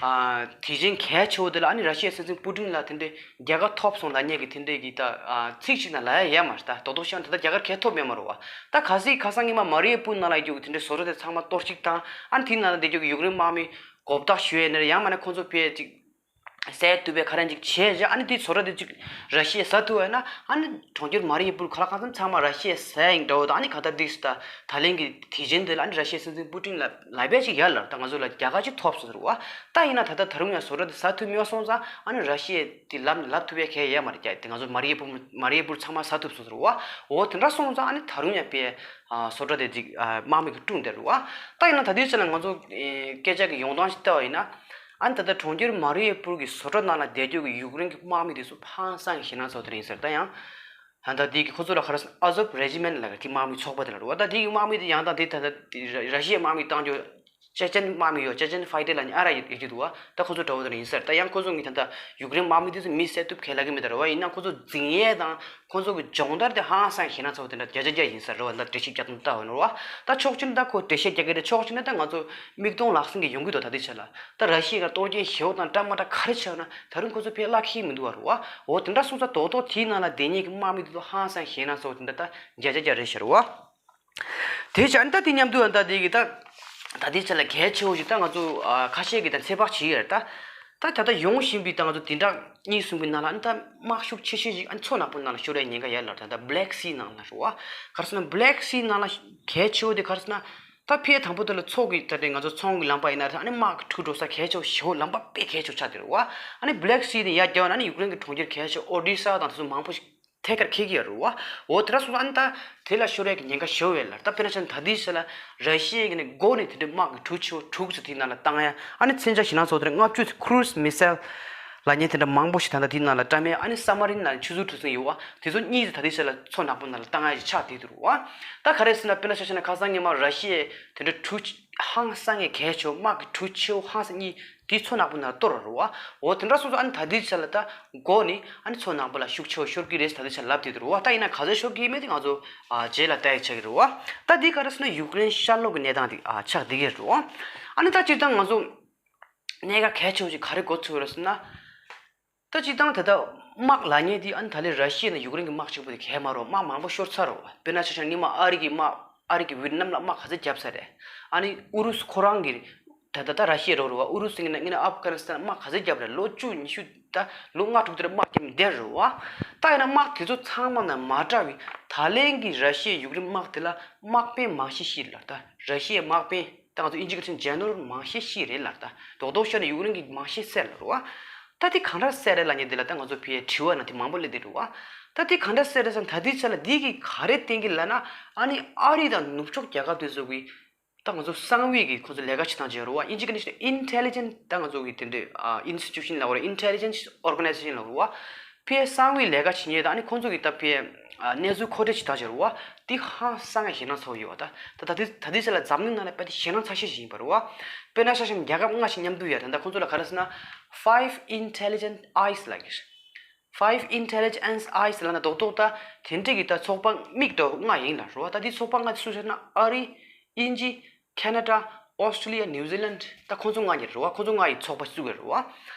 ཨ་དེ་བཞིན་གལ་ཆེ་བོ་དེ་ལ་ཨ་ནི་ར་ཤི་ཡའི་སྲིད་འཛིན་པུ་ཏིན་ལ་དེ་འདྲས་རྒྱལ་ཁ་ཐོབ་སོང་ལབ་མཁན་གྱི་དེ་འདྲས་ཀྱི་ད་ཨ་ཚིག་ཅིག་ན་ལབ་ཡ་ཡོད་མ་རེད། ད་རྡོག་རྡོག་བཤད་ན་ད་ལྟ་རྒྱལ་ཁ་གས་ཐོབ་ཡོད་མ་རེད་བ། ད་གལ་སྲིད་ཁ་སང་ཉི་མ་མ་རི་ཡ་པུར་ནང་ལ་ཡོད་རྒྱུ་གི་དེ་འདྲས་བཟོ་གྲྭ་དེ་ཚང་མ་གཏོར་བཤིག་བཏང་། ཨ་ནི་དེའི་ནང་ལ་བསྡད་རྒྱུ་གི་ཡུཀ་རེན་དམག་མི་མགོ་བཏགས་ཞུ་ཡས་ནས་ཡང་མིན་ན་ཁོང་ཚོ་ཕར་ཅིག་ བསད་ཐུབ་པའི་ག་རེ་ཅིག་བྱས་རྗེས། ཨ་ནི་དེའི་བཟོ་གྲྭ་དེ་ཅིག་ར་ཤི་ཡས་ཟ་ཐུབ་པ་ཡིན་ན། ཨ་ནི་གྲོང་ཁྱེར་མ་རི་ཡུ་པུལ་ག་ལ་གང་འཚམ་ཚང་མ་ར་ཤི་ཡས་ཟ་ཡིན་འདྲ་བོ་དང་། ཨ་ནི་གང་ལྟར་དེ་ད་ད་ལན་གྱི་དེ་རྗེས་འདི་ལ་ཨ་ནི་ར་ཤི་ཡའི་སྲིད་འཛིན་པུ་ཏིན་ལ་ལབ་པ་ཅིག་ཡོད་ལ། ད་ང་ཚོ་ལ་རྒྱལ་ཁ་ཅིག་ཐོབ་སོང་ཟེར་བ། ད་ཡིན་ན་ད་ལྟ་ད་རུང་ཡང་བཟོ་གྲྭ་དེ་ཟ་ཐུབ་མེད་སོང་ཙང་། ཨ་ནི་ར་ཤི་ཡས་དེ་ལབ་ནས་ལབ་ཐུབ་པའི་གལ་ཡོད་མ་རེད། རྒྱ་དེ་ང་ཚོ་མ་རི་ཡུ་པུལ་མ་རི་ཡུ་པུལ་ཚང་མ་ཟ་ཐུབ་སོང་ཟེར་བ། འོ་དེ་འདྲ་སོང་ཙང་ཨ་ནི་ད་རུང་ཡང་པའི་ཨ་བཟོ་གྲྭ་དེ་ཅིག་ཨ་དམག་མི་གིས་བཀྲུངས་བསྡད་རེད་བ། ད་ཡིན་ན་ད་དུས་ཚོད་ལ་ང་ཚོ་ཨེ་སྐད་ཆ་གི་ཡོང་སྟངས་ཤིག་བལྟས་པ་ཡིན་ན། ཨ་ནི་ད་ལྟ་གྲོང་ཁྱེར་མ་རི་ཡུ་པུལ་གྱི་བཟོ་གྲྭ་ནང་ལ་བསྡད་རྒྱུ་གི་ཡུཀ་རེན་གྱི་དམག་མི་དེ་ཚོ་ཧང་སང་གི་ཞེད་སྣང་ཚ་པོ་དེ་རེད་ཟེར། ད་ཡང་ད་ལྟ་དེ་གི་ཁོ་ཚོ་ལ་ག་རེ་ཟེར་ན། ཨ་ཟོབ་རེ་ཇི་མེན་ལབ་ཀྱི་དམག་མི་ཚོགས་པ་དེ་ལ་རེད་བ། ད་དེ་གི་དམག་མི་དེ་ཡང་དང་དེ་ད་ལྟ་དེ་ར་ར་ཤི་ཡའི་དམག་མི་བཏང་རྒྱུ། ཅེ་ཅན་དམག་མི་ཡོད། ཅེ་ཅན་ཕའི་ཊར་ལབ་མཁན་ཨ་ར་ཡོད་ཀྱི་འདུག་བ། ད་ཁོ་ཚོ་འདྲ་བོ་དེ་རེད་ཡིན་ཟེར། ད་ཡང་ཁོ་ཚོ་གིས་ད་ལྟ་ཡུཀ་རེན་དམག་མི་དེ་ཚོ་མི་བསད་ཐུབ་གང་ལ་གང་མེད་ད་རེད་བ། ཡིན་ན་ཁོ་ཚོ་འཛིང་ཡས་དང་ཁོ་ཚོ་གི་སྦྱོང་བརྡར་དེ་ཧང་སང་ཞེད་སྣང་ཚ་པོ་དེ་འདྲ་བརྒྱ་ཆ་བརྒྱ་ཡིན་ས་རེད་བ། ད་འགྲེལ་བཤད་རྒྱག་སྟངས་ལྟ་བ་ཡིན་ན་རེད་བ། ད་ཕྱོགས་གཅིག་ནས་ད་ཁོ་འགྲེལ་བཤད་རྒྱག་གི་རེད། ཕྱོགས་གཅིག་ནས་ད་ང་ཚོ་མིག་མཐོང་ལག་ཟིན་གྱི་ཡོང་གི་འདུག་ད་ལྟའི་ཆ་ལ། ད་ར་ཤི་ཡ་ག་གཏོར་སྐྱོན་ཞེ་པོ་དང་འདྲ་མ་འདྲ་ག་རེ་བྱས་ན་ད་རུང་ཁོ་ཚོ་ཕར་བརླག་གི་མི་འདུག་བ་རེད་བ། འོ་དེ་འདྲ་སོང་ཙང་རྡོག་རྡོག་དེའི་ནང་ལ་བསྡད་མཁན་གྱི་དམག་མི་དེ་ཚོ་ཧང་སང་ཞེད་སྣང་ཚ་པོ་དེ་འདྲ་ད་བརྒྱ་ཆ་བརྒྱ་རེད་ཤག་རེད་བ། དེ་བྱས་ཨ་ནི་ད་དེ་མཉམ་དུ་ཨ་ནི་ད་དེ་གི་ད་ད་ལྟའི་ཆ་ལ་གལ་ཆེ་བོ་ཞིག་ད་ང་ཚོ་ཨ་ཁ་ཤས་ཀྱིས་ད་ཚོད་དཔག་བྱེད་ཀྱི་ཡོད་རེད། ད་ད་ད་ལྟ་ཡོང་བཞིན་པའི་ད་ང་ཚོ་བདུན་ཕྲག་གཉིས་གསུམ་གྱི་ནང་ལ་ཨ་ནི་ད་དམག་ཤུགས་ཆེ་ཤོས་ཤིག་ཨ་ནི་མཚོ་ནག་པོའི་ནང་ལ་ཤོར་ཡའི་ཉེན་ཁ་ཡོད་ལ། ད་ད་བྷི་ལེག་སི་ནང་ལ་རེད་བ། ག་རེ་ཟེར་ན་བྷི་ལེག་སི་ནང་ལ་གལ་ཆེ་བོ་དེ་ག་རེ་ཟེར་ན། ད་ཕལ་དང་པོ་དེ་ལ་མཚོ་གི་ད་དེ་ང་ཚོ་ཚོང་གི་ལམ་པ་ཡིན་ན་རེད། ཨ་ནི་དམག་གི་འགྲོ་ས་གལ་ཆེ་བོ་ཞེ་པོ་ལམ་པ་དཔེ་གལ་ཆེ་བོ་ཆགས་བསྡད་རེད་བ། ཨ་ནི་བྷི་ལེག་སི་དེ་ཡར་བརྒྱབ་ན་ཨ་ནི་ཡུཀ་རེན་གྱི་གྲོང་ཁྱེར་གལ་ཆེ་ཨོ་ཌི་ས་དང་དེ་ཚོ་མང་པོ་ཞིག་ཐད་ཀར་འཁེལ་གྱི་ཡོད་རེད་བ། འོ་དེ་འདྲ་སོང་ཙང་ཨ་ནི་ད་དེ་ལ་ཤོར་ཡས་ཀྱི་ཉེན་ཁ་ཞེ་པོ་ཡོད་ལ། ད་དཔེར་ན་ཆ་ད་ལྟའི་ཆ་ལ་ར་ཤི་ཡའི་གི་ནི་མགོ་ནས་དེ་འདྲའི་དམག་གི་གྲུ་ཆེ་བོ་དྲུག་ཙམ་དེའི་ནང་ལ་བཏང་ཡ། ཨ་ནི་མཚོན་ཆ་ཞེད་སྣང་ཚ་པོ་དེ་འདྲ་ལྔ་བཅུ་ཙམ་ཁུ་རུ་སི་མི་སེལ་ལབ་མཁན་དེ་འདྲ་མང་པོ་ཞིག་ད་ལྟ་དེའི་ནང་ལ་བཀྲམ་ཡ། ཨ་ནི་ས་མ་རིན་ལབ་མཁན་ཆུ་ཚོད་གྲུ་གཟིངས་ཡོད་བ། དེ་ཚོ་གཉིས་ཙམ་ད་ལྟའི་ཆ་ལ་མཚོ་ནག་པོ་ནང་ལ་བཏང་ཡ་ཞིག་ཆགས་བསྡད་འདུག་རེད་བ། ད་ག་རེ་ཟེར་ན་དཔེར་ན་ཆ་བཞག་ན་ཁ་སང་ཉི་མ་ར་ཤི་ཡའི་དེ་འདྲ་གྲུ་ཧང་སང་ངས་གལ་ཆེ་བོ་དམག་གི་གྲུ་ཆེ་བོ་ཧང་སང་གཉིས་དེ་མཚོ་ནག་པོ་ནང་གཏོར་བ་རེད་བ། འོ་དེ་འདྲ་སོང་ཙང་ཨ་ནི་ད་ལྟའི་ཆ་ལ་ད་མགོ་ནས་ཨ་ནི་མཚོ་ནག་པོ་ལ་ཤུགས་ཆེ་བོ་ཤོར་གྱི་རེད་ཟེར་ད་ལྟའི་ཆ་ལ་ལབ་བསྡད་འདུག་རེད་བ། ད་ཡིན་ན་ག་ཚོད་ཤོར་གྱི་ཡོད་མེད་དེ་ང་ཚོ་ཨ་རྗེས་ལ་ལྟ་ཡི་ཆགས་ཀྱི་རེད་བ། ད་འདི་ག་རེ་ཟེར་ན་ཡུཀ་རེན་ཤར་ལྷོ་གི་གནས་སྟངས་དེ་ཨ་ཆགས་བསྡད་ཀྱི་རེད་བ། ཨ་ནི་ད་སྤྱིར་བཏང་ང་ཚོ་གནད་འགག་གལ་ཆེ་བོ་ཞིག་ག་རེ་གོ་ཐུབ་རེད་ཟེར་ན། ད་སྤྱིར་བཏང་ད་ལྟ་དམག་ལབ་མཁན་དེ་ཨ་ནི་ད་ལན་ར་ཤི་ཡ་ནས་ཡུཀ་རེན་གྱི་དམག་གཅིག་པོ་དེ་གས་མ་རེད། དམག་མང་པོ་ཤོར་ཚར་རེད་བ། དཔེར་ན་ཆ་བཞག་ན་སྔོན་མ་ཨ་རི་གི་དམག་ཨ་རི་གིས་ཝེ་ཏི་ནམ་ལ་དམག་ག་ཚོད་བརྒྱབ་ཚར་རེད། ཨ་ནི་ཨུ་རུ་སུ་ཁོ་རང་གིས་ད་ལྟ་ད་ར་ཤི་ཡ་རོ་རེད་བ། ཨུ་རུ་སུ་ཡིན་ན་ཡིན་ན་ཨབ་གྷ་ནི་སི་ཐན་དམག་ག་ཚོད་བརྒྱབ་རེད། ལོ་བཅུ་ཉི་ཤུ་ད་ལོ་ལྔ་དྲུག་དེར་དམག་རྒྱབ་བསྡད་རེད་བ། ད་ཡིན་ན་དམག་དེ་ཚོ་ཚང་མ་ནང་མ་དྲག་པའི་ད་ལན་གྱི་ར་ཤི་ཡ་ཡུཀ་རེན་དམག་དེ་ལ་དམག་དཔོན་མང་ཤས་ཤི་རེད་ལ། ད་ར་ཤི་ཡའི་དམག་དཔོན་ད་ང་ཚོ་ཨིན་ཇི་སྐད་ནས་ཇེ་ནེ་རལ་མང་ཤས་ཤི་རེད་ལ། ད་རྡོག་རྡོག་ཤོད་ན་ཡུཀ་རེན་གྱི་མང་ཤས་བསད་ལ་རེད་བ། ད་དེ་གང་འདྲ་བསད་རེད་ལབ་མཁན་དེ་ལ་ད་ང་ཚོ་ཕར་དྲི་བ་ནང་དེ་མང་པོ་སླེབས་བསྡད་རེད་བ། ད་དེ་གང་འདྲ་བསད་རེད་ཟེར་ན་ད་དེའི་ཆ་ལ་དེ་གིས་ག་རེ་བསྟན་གྱི་ལབ་ན། ཨ་ནི་ཨ་རི་དང་ནུབ་ཕྱོགས་རྒྱལ་ཁབ་དེ་ཚོ་གིས་ད་ང་ཚོ་གསང་བའི་གི་ཁོ་ཚོ་ལས་ཀ་བྱེད་སྟངས་བྱེད་རེད་བ། ཨིན་ཇི་སྐད་ནས་ཨིན་ཊེ་ལི་ཇེན་ཊི་ད་ང་ཚོ་གི་དེ་འདྲའི་ཨ་ཨིན་སི་ཊི་ཊུ་ཤན་ལབ་དགོས་རེད། ཨིན་ཊེ་ལི་ཇེན་སི་ཨོར་ག་ནའི་ཛེ་ཤན་ལབ་དགོས་རེད་བ། ཕར་གསང་བའི་ལས་ཀ་བྱེད་མཁན་དང་ཨ་ནི་ཁོ་ཚོ་གི་ད་ཕར་ཨ་གནས་ཚུལ་མཁོ་སྤྲོད་བྱེད་སྟངས་བྱེད་རེད་བ། དེ་ཧང་སང་ངས་ཞེད་སྣང་ཚ་པོ་ཡོད་བ། ད་ད་ད་དེ་ད་དེ་ཚོ་ལ་འཛམ་གླིང་ནང་ལ་དཔེ་དེ་ཞེད་སྣང་ཚ་ཤོས་ཤིག་ཡིན་པ་རེད་བ། དཔེར་ན་ཆ་བཞག་ན་རྒྱལ་ཁབ་ལྔ་ཞིག་མཉམ་དུ་ཡོད། ད་ད་ཁོ་ཚོ་ལ་ག་རེ་ཟེར་ན་Five Intelligent Eyes ལབ་ཀྱི་རེད། Five Intelligence Eyes ལབ་ན་རྡོག་རྡོག་ད་དེ་འདྲ་གི་ད་ཚོགས་པ་མིག་འདྲ་བོ་ལྔ་ཡིན་ལ་རེད་བ། ད་དེ་ཚོགས་པ་ལྔ་དེ་སུ་ཟེར་ན་ཨ་རི། དབྱིན་ཇི། ཁེ་ན་ཌ། ཨོ་སི་ཀྲི་ལི་ཡ། ནིའུ་ཛི་ལན་ཌི། ད་ཁོང་ཚོ་ལྔ་གཉིས་རེད་བ། ཁོང་ཚོ་ལྔ་ཡི་ཚོགས་པ་བཙུགས་ཡོད་རེད་བ།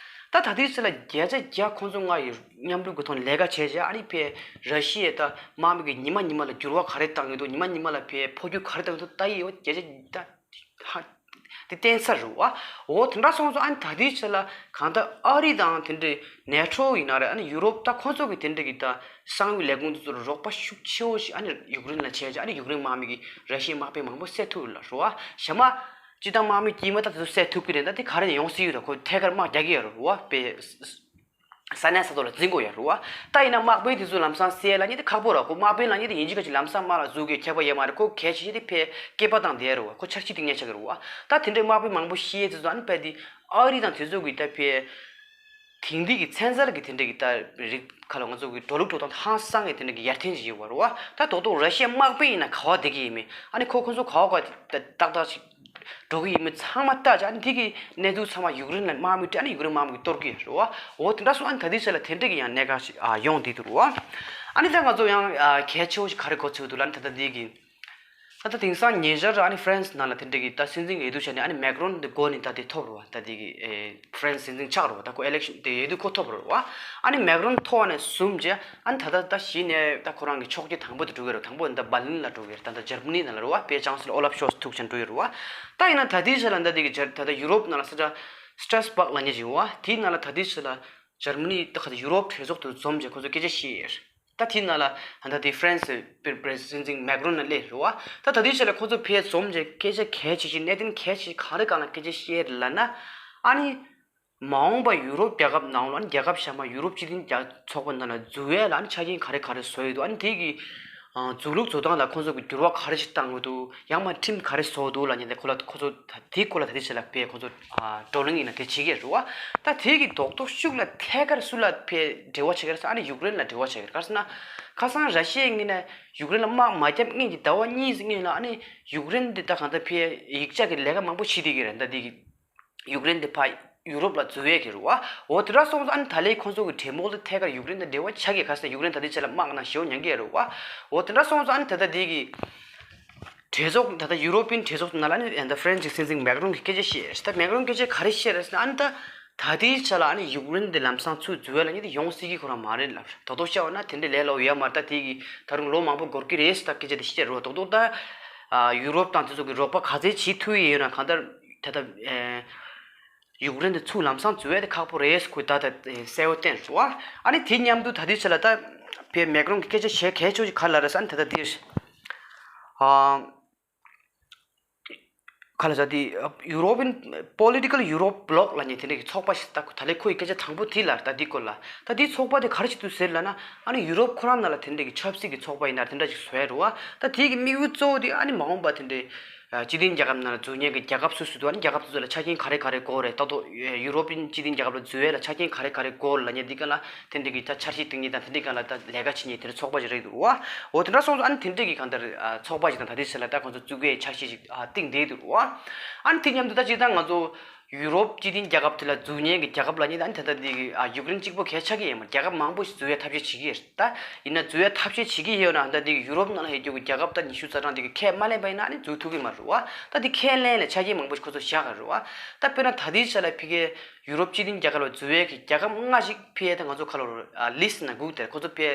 ད་ད་ལྟའི་ཆ་ལ་བརྒྱ་ཆ་བརྒྱ་ཁོང་ཚོ་ལྔ་ཡི་མཉམ་རུབ་ཀྱི་ཐོག་ནས་ལས་ཀ་བྱས་རྗེས་ཨ་ནི་ཕར་ར་ཤི་ཡའི་ད་དམག་མི་གི་ཉི་མ་ཉི་མ་ལ་འགྱུར་བ་ག་རེ་བཏང་གི་འདུག་ཉི་མ་ཉི་མ་ལ་ཕར་འཕོ་འགྱུར་ག་རེ་བཏང་གི་འདུག་ད་ཡི་བ་བརྒྱ་ཆ་ད་ཧ་དེ་བསྟན་ཚར་རེད་བ། འོ་དེ་འདྲ་སོང་ཙང་ཨ་ནི་ད་ལྟའི་ཆ་ལ་གང་ལྟར་ཨ་རི་དང་དེ་འདྲའི་ནེ་ཊོ་ཡིན་ན་རེད། ཨ་ནི་ཡུ་རོབ་ད་ཁོང་ཚོ་གི་དེ་འདྲ་གི་ད་གསང་བའི་ལས་ཁུངས་དེ་ཚོར་རོགས་པ་ཤུགས་ཆེ་བོ་ཞིག་ཨ་ནི་ཡུཀ་རེན་ལ་བྱས་རྗེས་ཨ་ནི་ཡུཀ་རེན་དམག་མི་གིས་ར་ཤི་ཡའི་དམག་དཔོན་མང་པོ་བསད་ཐུབ་ཡོད་ལ་རེད་བ། གཞན་མ་སྤྱིར་བཏང་དམག་མི་དཀྱུས་མ་ད་དེ་ཚོ་བསད་ཐུབ་ཀྱི་རེད། ད་དེ་ག་རེ་ནས་ཡོང་སྲིད་ཡོད་ད་ཁོ་ཐད་ཀར་དམག་རྒྱག་གི་ཡོད་རེད་བ། དཔེ་ས་གནས་ས་ཐོག་ལ་འཛིན་དགོས་ཡོད་རེད་བ། ད་ཡིན་ན་དམག་དཔོན་དེ་ཚོ་ལམ་སང་བསད་ལབ་མཁན་དེ་ཁག་པོ་རེད། ཁོ་དམག་དཔོན་ལབ་མཁན་དེ་ཡིན་གཅིག་ག་གཅིག་ལམ་སང་དམག་ལ་འཛུལ་དགོས་ཁྱད་པར་ཡོད་མ་རེད། ཁོ་གལ་ཆེ་ཤོས་དེ་ཕར་སྐྱེས་པ་བཏང་བསྡད་རེད་བ། ཁོ་འཆར་གཞི་དེ་ངས་ཆགས་ཀྱི་རེད་བ། ད་དེ་འདྲའི་དམག་དཔོན་མང་པོ་ཤི་ཡས་དེ་ཚོ་ཨ་ནི་དཔེ་དེ་ཨ་རི་དང་དེ་ཚོ་གི་ད་ཕར་དེང་དུས་ཀྱི་ཚན་རྩལ་གྱི་དེ་འདྲ་གི་ད་རིག་ཁ་ལ་ང་ཚོ་གི་འགྲོ་ལུགས་འགྲོ་སྟངས་ཧང་སང་གི་དེ་འདྲ་གི་ཡར་ཐོན་ཅིག་ཡོད་པ་རེད་བ། ད་རྡོག་རྡོག་ར་ཤི་ཡ་དམག་དཔོན་ཡིན་ན་ག་པར་བསྡད་ཀྱི་ཡིན་མིན། ཨ་ནི་ཁོ་ཁོ་ཚོ་ག་པར་ག་ཏག་ཏག་ཅིག་འགྲོ་གི་ཡིན་མིན་ཚང་མ་ལྟ་ཅིག་ཨ་ནི་དེ་གི་གནས་ཚུལ་ཚང་མ་ཡུཀ་རེན་ལ་དམག་མི་སྤྲད། ཨ་ནི་ཡུཀ་རེན་དམག་མི་གིས་གཏོར་གྱི་རེད་བ། འོ་དེ་འདྲ་སོང་ཨ་ནི་ད་ལྟའི་ཆ་ལ་དེ་འདྲ་གི་ཡང་གནད་འགག་ཞིག་ཨ་ཡོང་བསྡད་འདུག་རེད་བ། ཨ་ནི་ད་ང་ཚོ་ཡང་ཨ་གལ་ཆེ་བོ་ཞིག་ག་རེ་གོ་ཐུབ་འདུག་ལབ་ན། ད་ལྟ་འདི་གི་ད་ལྟ་དེང་སང་ཉེ་ཆར་ཨ་ནི་ཧྥ་རན་སི་ནང་ལ་དེ་འདྲ་གི་ད་སྲིད་འཛིན་འོས་བསྡུ་བྱས་ནས་ཨ་ནི་མེག་རོན་དེ་འགོ་ནས་ད་དེ་ཐོབ་རེད་བ། ད་དེ་གི་ཨེ་ཧྥ་རན་སི་སྲིད་འཛིན་ཆགས་རེད་བ། ད་ཁོ་ཨི་ལེག་ཤན་དེ་འོས་བསྡུ་ཁོ་ཐོབ་རེད་བ། ཨ་ནི་མེག་རོན་ཐོབ་ནས་བཟུང་རྗེས་ཨ་ནི་ད་ལྟ་ད་གཞི་ནས་ད་ཁོ་རང་གི་ཕྱོགས་སྒྱུར་དང་པོ་དེ་འགྲོ་གི་རེད། དང་པོ་ད་བར་ལིན་ལ་འགྲོ་གི་རེད། ད་ད་འཇར་མ་ནི་ནང་ལ་རེད་བ། དཔེ་ཅང་སི་ལར་ཨོ་ལབ་ཤོལ་ཚ་ཐུག་ཆེན་འགྲོ་གི་རེད་བ། ད་ཡིན་ན་ད་དེའི་ཆ་ལ་ད་དེ་གི་འཇར་ད་ད་ཡུ་རོབ་ནང་ལ་ས་ཆ་ སི་ཊ་ར་སི་བྷག་ལབ་མཁན་ཅིག་ཡོད་པ། དེའི་ནང་ལ་ད་ལྟའི་ཆ་ལ་འཇར་མ་ནི་ད་ག་ཚོད་ཡུ་རོབ་གྲོས་ཚོགས་དེ་འཛོམས་བྱས་ཁོ་ཚོ་སྐད་ཆ་བཤད་ཡོད། ད་དེའི་ནང་ལ་ད་ལྟ་དེ་ཧྥ་རན་སི་པི་སྲིད་འཛིན་མེག་རོན་ལ་སླེབས་རེད་པ། ད་ད་ལྟའི་ཆ་ལ་ཁོ་ཚོ་ཕར་འཛོམས་བྱས་སྐད་ཆ་གལ་ཆེ་ཤོས་གནད་དོན་གལ་ཆེ་ཤོས་ག་རེ་སྒང་ལ་སྐད་ཆ་བཤད་རེད་ལབ་ན། ཨ་ནི་མ་འོངས་པ་ཡུ་རོབ་རྒྱལ་ཁབ་ནང་ལ་ཨ་ནི་རྒྱལ་ཁབ་གཞན་པ་ཡུ་རོབ་སྤྱི་མཐུན་རྒྱལ་ཚོགས་པ་ནང་ལ་འཛུལ་ཡས་ལ་ཨ་ནི་ཆ་རྐྱེན་ག་རེ་ག་རེ་བཟོ་ཡི་འདུག་ཨ་ནི་དེ་གི་ཨ་འཛུལ་ལུགས་འཛུལ་སྟངས་ལ་ཁོང་ཚོ་གི་འགྱུར་བ་ག་རེ་ཞིག་བཏང་གི་འདུག་ཡང་མ་ཁྲིམས་ག་རེ་བཟོ་འདུག་ལབ་མཁན་དེ་ཁོ་ལ་ཁོ་ཚོ་ད་དེའི་སྐོར་ལ་ད་ལྟའི་ཆ་ལ་ཕར་ཁོ་ཚོ་ཨ་བགྲོ་གླེང་ཡིན་ན་དེ་བྱེད་ཀྱི་རེད་པ། ད་དེ་གི་རྡོག་རྡོག་ཤུགས་ལ་ཐད་ཀར་སུ་ལ་ཕར་འབྲེལ་བ་བྱེད་ཀྱི་རེད་ཟེར་ན་ཨ་ནི་ཡུཀ་རེན་ལ་འབྲེལ་བ་བྱེད་ཀྱི་རེད། ག་རེ་ཟེར་ན་ཁ་སང་ར་ཤི་ཡའི་ངོས་ནས་ཡུཀ་རེན་ལ་དམག་མ་བརྒྱབ་སྔོན་གྱི་ཟླ་བ་གཉིས་ཙམ་སྔོན་ལ་ཨ་ནི་ཡུཀ་རེན་འདི་ད་གང་ལྟར་ཕར་ཡིག་ཆ་གི་ལས་ཀ་མང་པོ་བྱེད་བསྡད་ཀྱི་རེད། ད་འདི་གི་ཡུཀ་རེན་འདི་ཕར་ཡུ་རོབ་ལ་འཛུལ་ཡས་ཀྱི་རེད་པ། འོ་དེ་འདྲ་སོང་ཙང་ཨ་ནི་ད་ལན་ཁོང་ཚོ་གི་གྲོས་མོལ་དེ་ཐད་ཀར་ཡུཀ་རེན་དང་འབྲེལ་བ་ཆགས་ཀྱི། ག་རེ་ཟེར་ན་ཡུཀ་རེན་ད་ལྟའི་ཆ་ལ་དམག་ནང་ཞེ་པོ་མྱངས་ཀྱི་རེད་པ། འོ་དེ་འདྲ་སོང་ཙང་ཨ་ནི་ད་ལྟ་འདི་གི་གྲོས་ཚོགས་ད་ལྟ་ཡུ་རོ་པིན་གྲོས་ཚོགས་ནང་ལ་ཨ་ནི་ད་ཧྥ་རན་སི་སྲིད་འཛིན་མེག་རོན་གྱིས་སྐད་ཆ་བཤད་རེད། ད་མེག་རོན་སྐད་ཆ་ག་རེ་བཤད་རེད་ཟེར་ན་ཨ་ནི་ད་ད་ལྟའི་ཆ་ལ་ཨ་ནི་ཡུཀ་རེན་དེ་ལམ་སང་ཚུར་འཛུལ་ཡས་ལབ་མཁན་དེ་ཡོང་སྲིད་ཀྱི་ཁོ་རང་མ་རེད་ལབ། རྡོག་རྡོག་བཤད་པ་ན་དེ་འདྲའི་ལས་སླ་པོ་ཡོད་མ་རེད། ད་དེ་གི་ད་རུང་ལོ་མང་པོ་འགོར་གྱི་རེད་ཟེར་ད་སྐད་ཆ་དེ་བཤད་རེད་པ། རྡོག་རྡོག་ད་ཨ་ཡུ་རོབ་དང་དེ་ཚོ་གི་རོགས་པ་ག་ཚད་བྱེད་ཐུབ་ཡས་ཡོད་ན་གང་ལྟར་ད་ལྟ་ཨེ་ཡུཀ་རེན་དེ་ཚུར་ལམ་སང་འཛུལ་ཡས་དེ་ཁག་པོ་རེད་ཟེར་ཁོས་ད་ལྟ་གསལ་པོ་བསྟན་རེད་པ། ཨ་ནི་དེ་མཉམ་དུ་ད་ལྟའི་ཆ་ལ་ད་ཕར་མེག་རོན་གྱིས་སྐད་ཆ་བཤད་གལ་ཆེ་ཤོས་ག་རེ་ལབ་རེད་ཟེར་ན་ད་ལྟ་འདིར་ཨ། ག་ལ་ཟ་དེ་ཡུ་རོ་པིན་པོ་ལི་ཊི་ཀལ་ཡུ་རོབ་བྷི་ལོག་ལབ་མཁན་དེ་འདྲ་གི་ཚོགས་པ་ཞིག་ད་ད་ལན་ཁོ་ཡི་སྐད་ཆ་དང་པོ་དེ་ལ་ད་འདི་སྐོར་ལ་ད་འདིའི་ཚོགས་པ་དེ་ག་རེ་བྱེད་འདུག་ཟེར་ལབ་ན་ཨ་ནི་ཡུ་རོབ་ཁོ་རང་ནང་ལ་དེ་འདྲ་གི་ཆབ་སྲིད་ཀྱི་ཚོགས་པ་ཡིན་ན་དེ་འདྲ་ཞིག་བཟོ་ཡ་རེད་པ། ད་དེ་གི་དམིགས་ཡུལ་གཙོ་བོ་དེ་ཨ་ནི་མ་འོངས་པ་དེ་འདྲའི་སྤྱི་མཐུན་རྒྱལ་ཁབ་ནང་ལ་འཛུལ་མཁན་གྱི་རྒྱལ་ཁབ་སུ་སུ་འདུག་ཨ་ནི་རྒྱལ་ཁབ་དེ་ཚོ་ལ་ཆ་རྐྱེན་ག་རེ་ག་རེ་དགོས་རེད། ད་དུང་ཡུ་རོབ་པིན་སྤྱི་མཐུན་རྒྱལ་ཁབ་ལ་འཛུལ་ཡས་ལ་ཆ་རྐྱེན་ག་རེ་ག་རེ་དགོས་ལབ་མཁན་འདི་ག་ལ་དེ་འདྲ་གི་ད་འཆར་གཞི་བཏིང་མཁན་དང་དེ་འདྲའི་སྒང་ལ་ད་ལས་ཀ་བྱེད་མཁན་དེ་འདྲ་ཚོགས་པ་ཞིག་རེད་འདུག་པ། འོ་དེ་འདྲ་སོང་ཙང་ཨ་ནི་དེ་འདྲའི་གི་གང་ལྟར་ཚོགས་པ་ཞིག་དང་ད་ལྟའི་ཆ་ལ་ད་ཁོང་ཚོ་བཙུགས་ཡས་འཆར་གཞི་ཞིག་བཏིང་བསྡད་འདུག་པ། ཨ་ནི་དེ་མཉམ་དུ་ད་སྤྱིར་བཏང་ང་ཚོ་ཡུ་རོབ་སྤྱི་མཐུན་རྒྱལ་ཁབ་དེ་ལ་འཛུལ་མཁན་གི་རྒྱལ་ཁབ་ལབ་མཁན་ད་ཨ་ནི་ད་ལྟ་འདི་གི་ཡུཀ་རེན་གཅིག་པོ་གལ་ཆགས་ཀྱི་ཡོད་མ་རེད། རྒྱལ་ཁབ་མང་པོ་ཞིག་འཛུལ་ཡས་ཐབས་ཤེས་བྱེད་ཀྱི་ཡོད་རེད། ད་ཡིན་ན་འཛུལ་ཡས་ཐབས་ཤེས་བྱེད་ཀྱི་ཡོད་ན་ད་འདི་གི་ཡུ་རོབ་ནང་ལ་ཡོད་རྒྱུ་གི་རྒྱལ་ཁབ་ད་ཉི་ཤུ་རྩ་གྲངས་འདི་གི་ཁས་མ་ལེན་པ་ཡིན་ན་ཨ་ནི་འཛུལ་ཐུབ་ཀྱི་མ་རེད་པ། ད་འདི་ཁས་ལེན་ལ་ཆ་རྐྱེན་མང་པོ་ཞིག་ཁོ་ཚོ་བཞག་གི་རེད་པ། ད་དཔེར་ན་ད་ལྟའི་ཆ་ལ་ཕ་གིའི་ཡུ་རོབ་སྤྱི་མཐུན་རྒྱལ་ཁབ་ལ་འཛུལ་ཡས་ཀྱི་རྒྱལ་ཁབ་ལྔ་ཞིག་ཕ་གིའི་ད་ང་ཚོ་ཁ་ལོ་ལིས་ནང་བསྒུགས་ཏེ་ཁོ་ཚོ་ཕ་གིའི་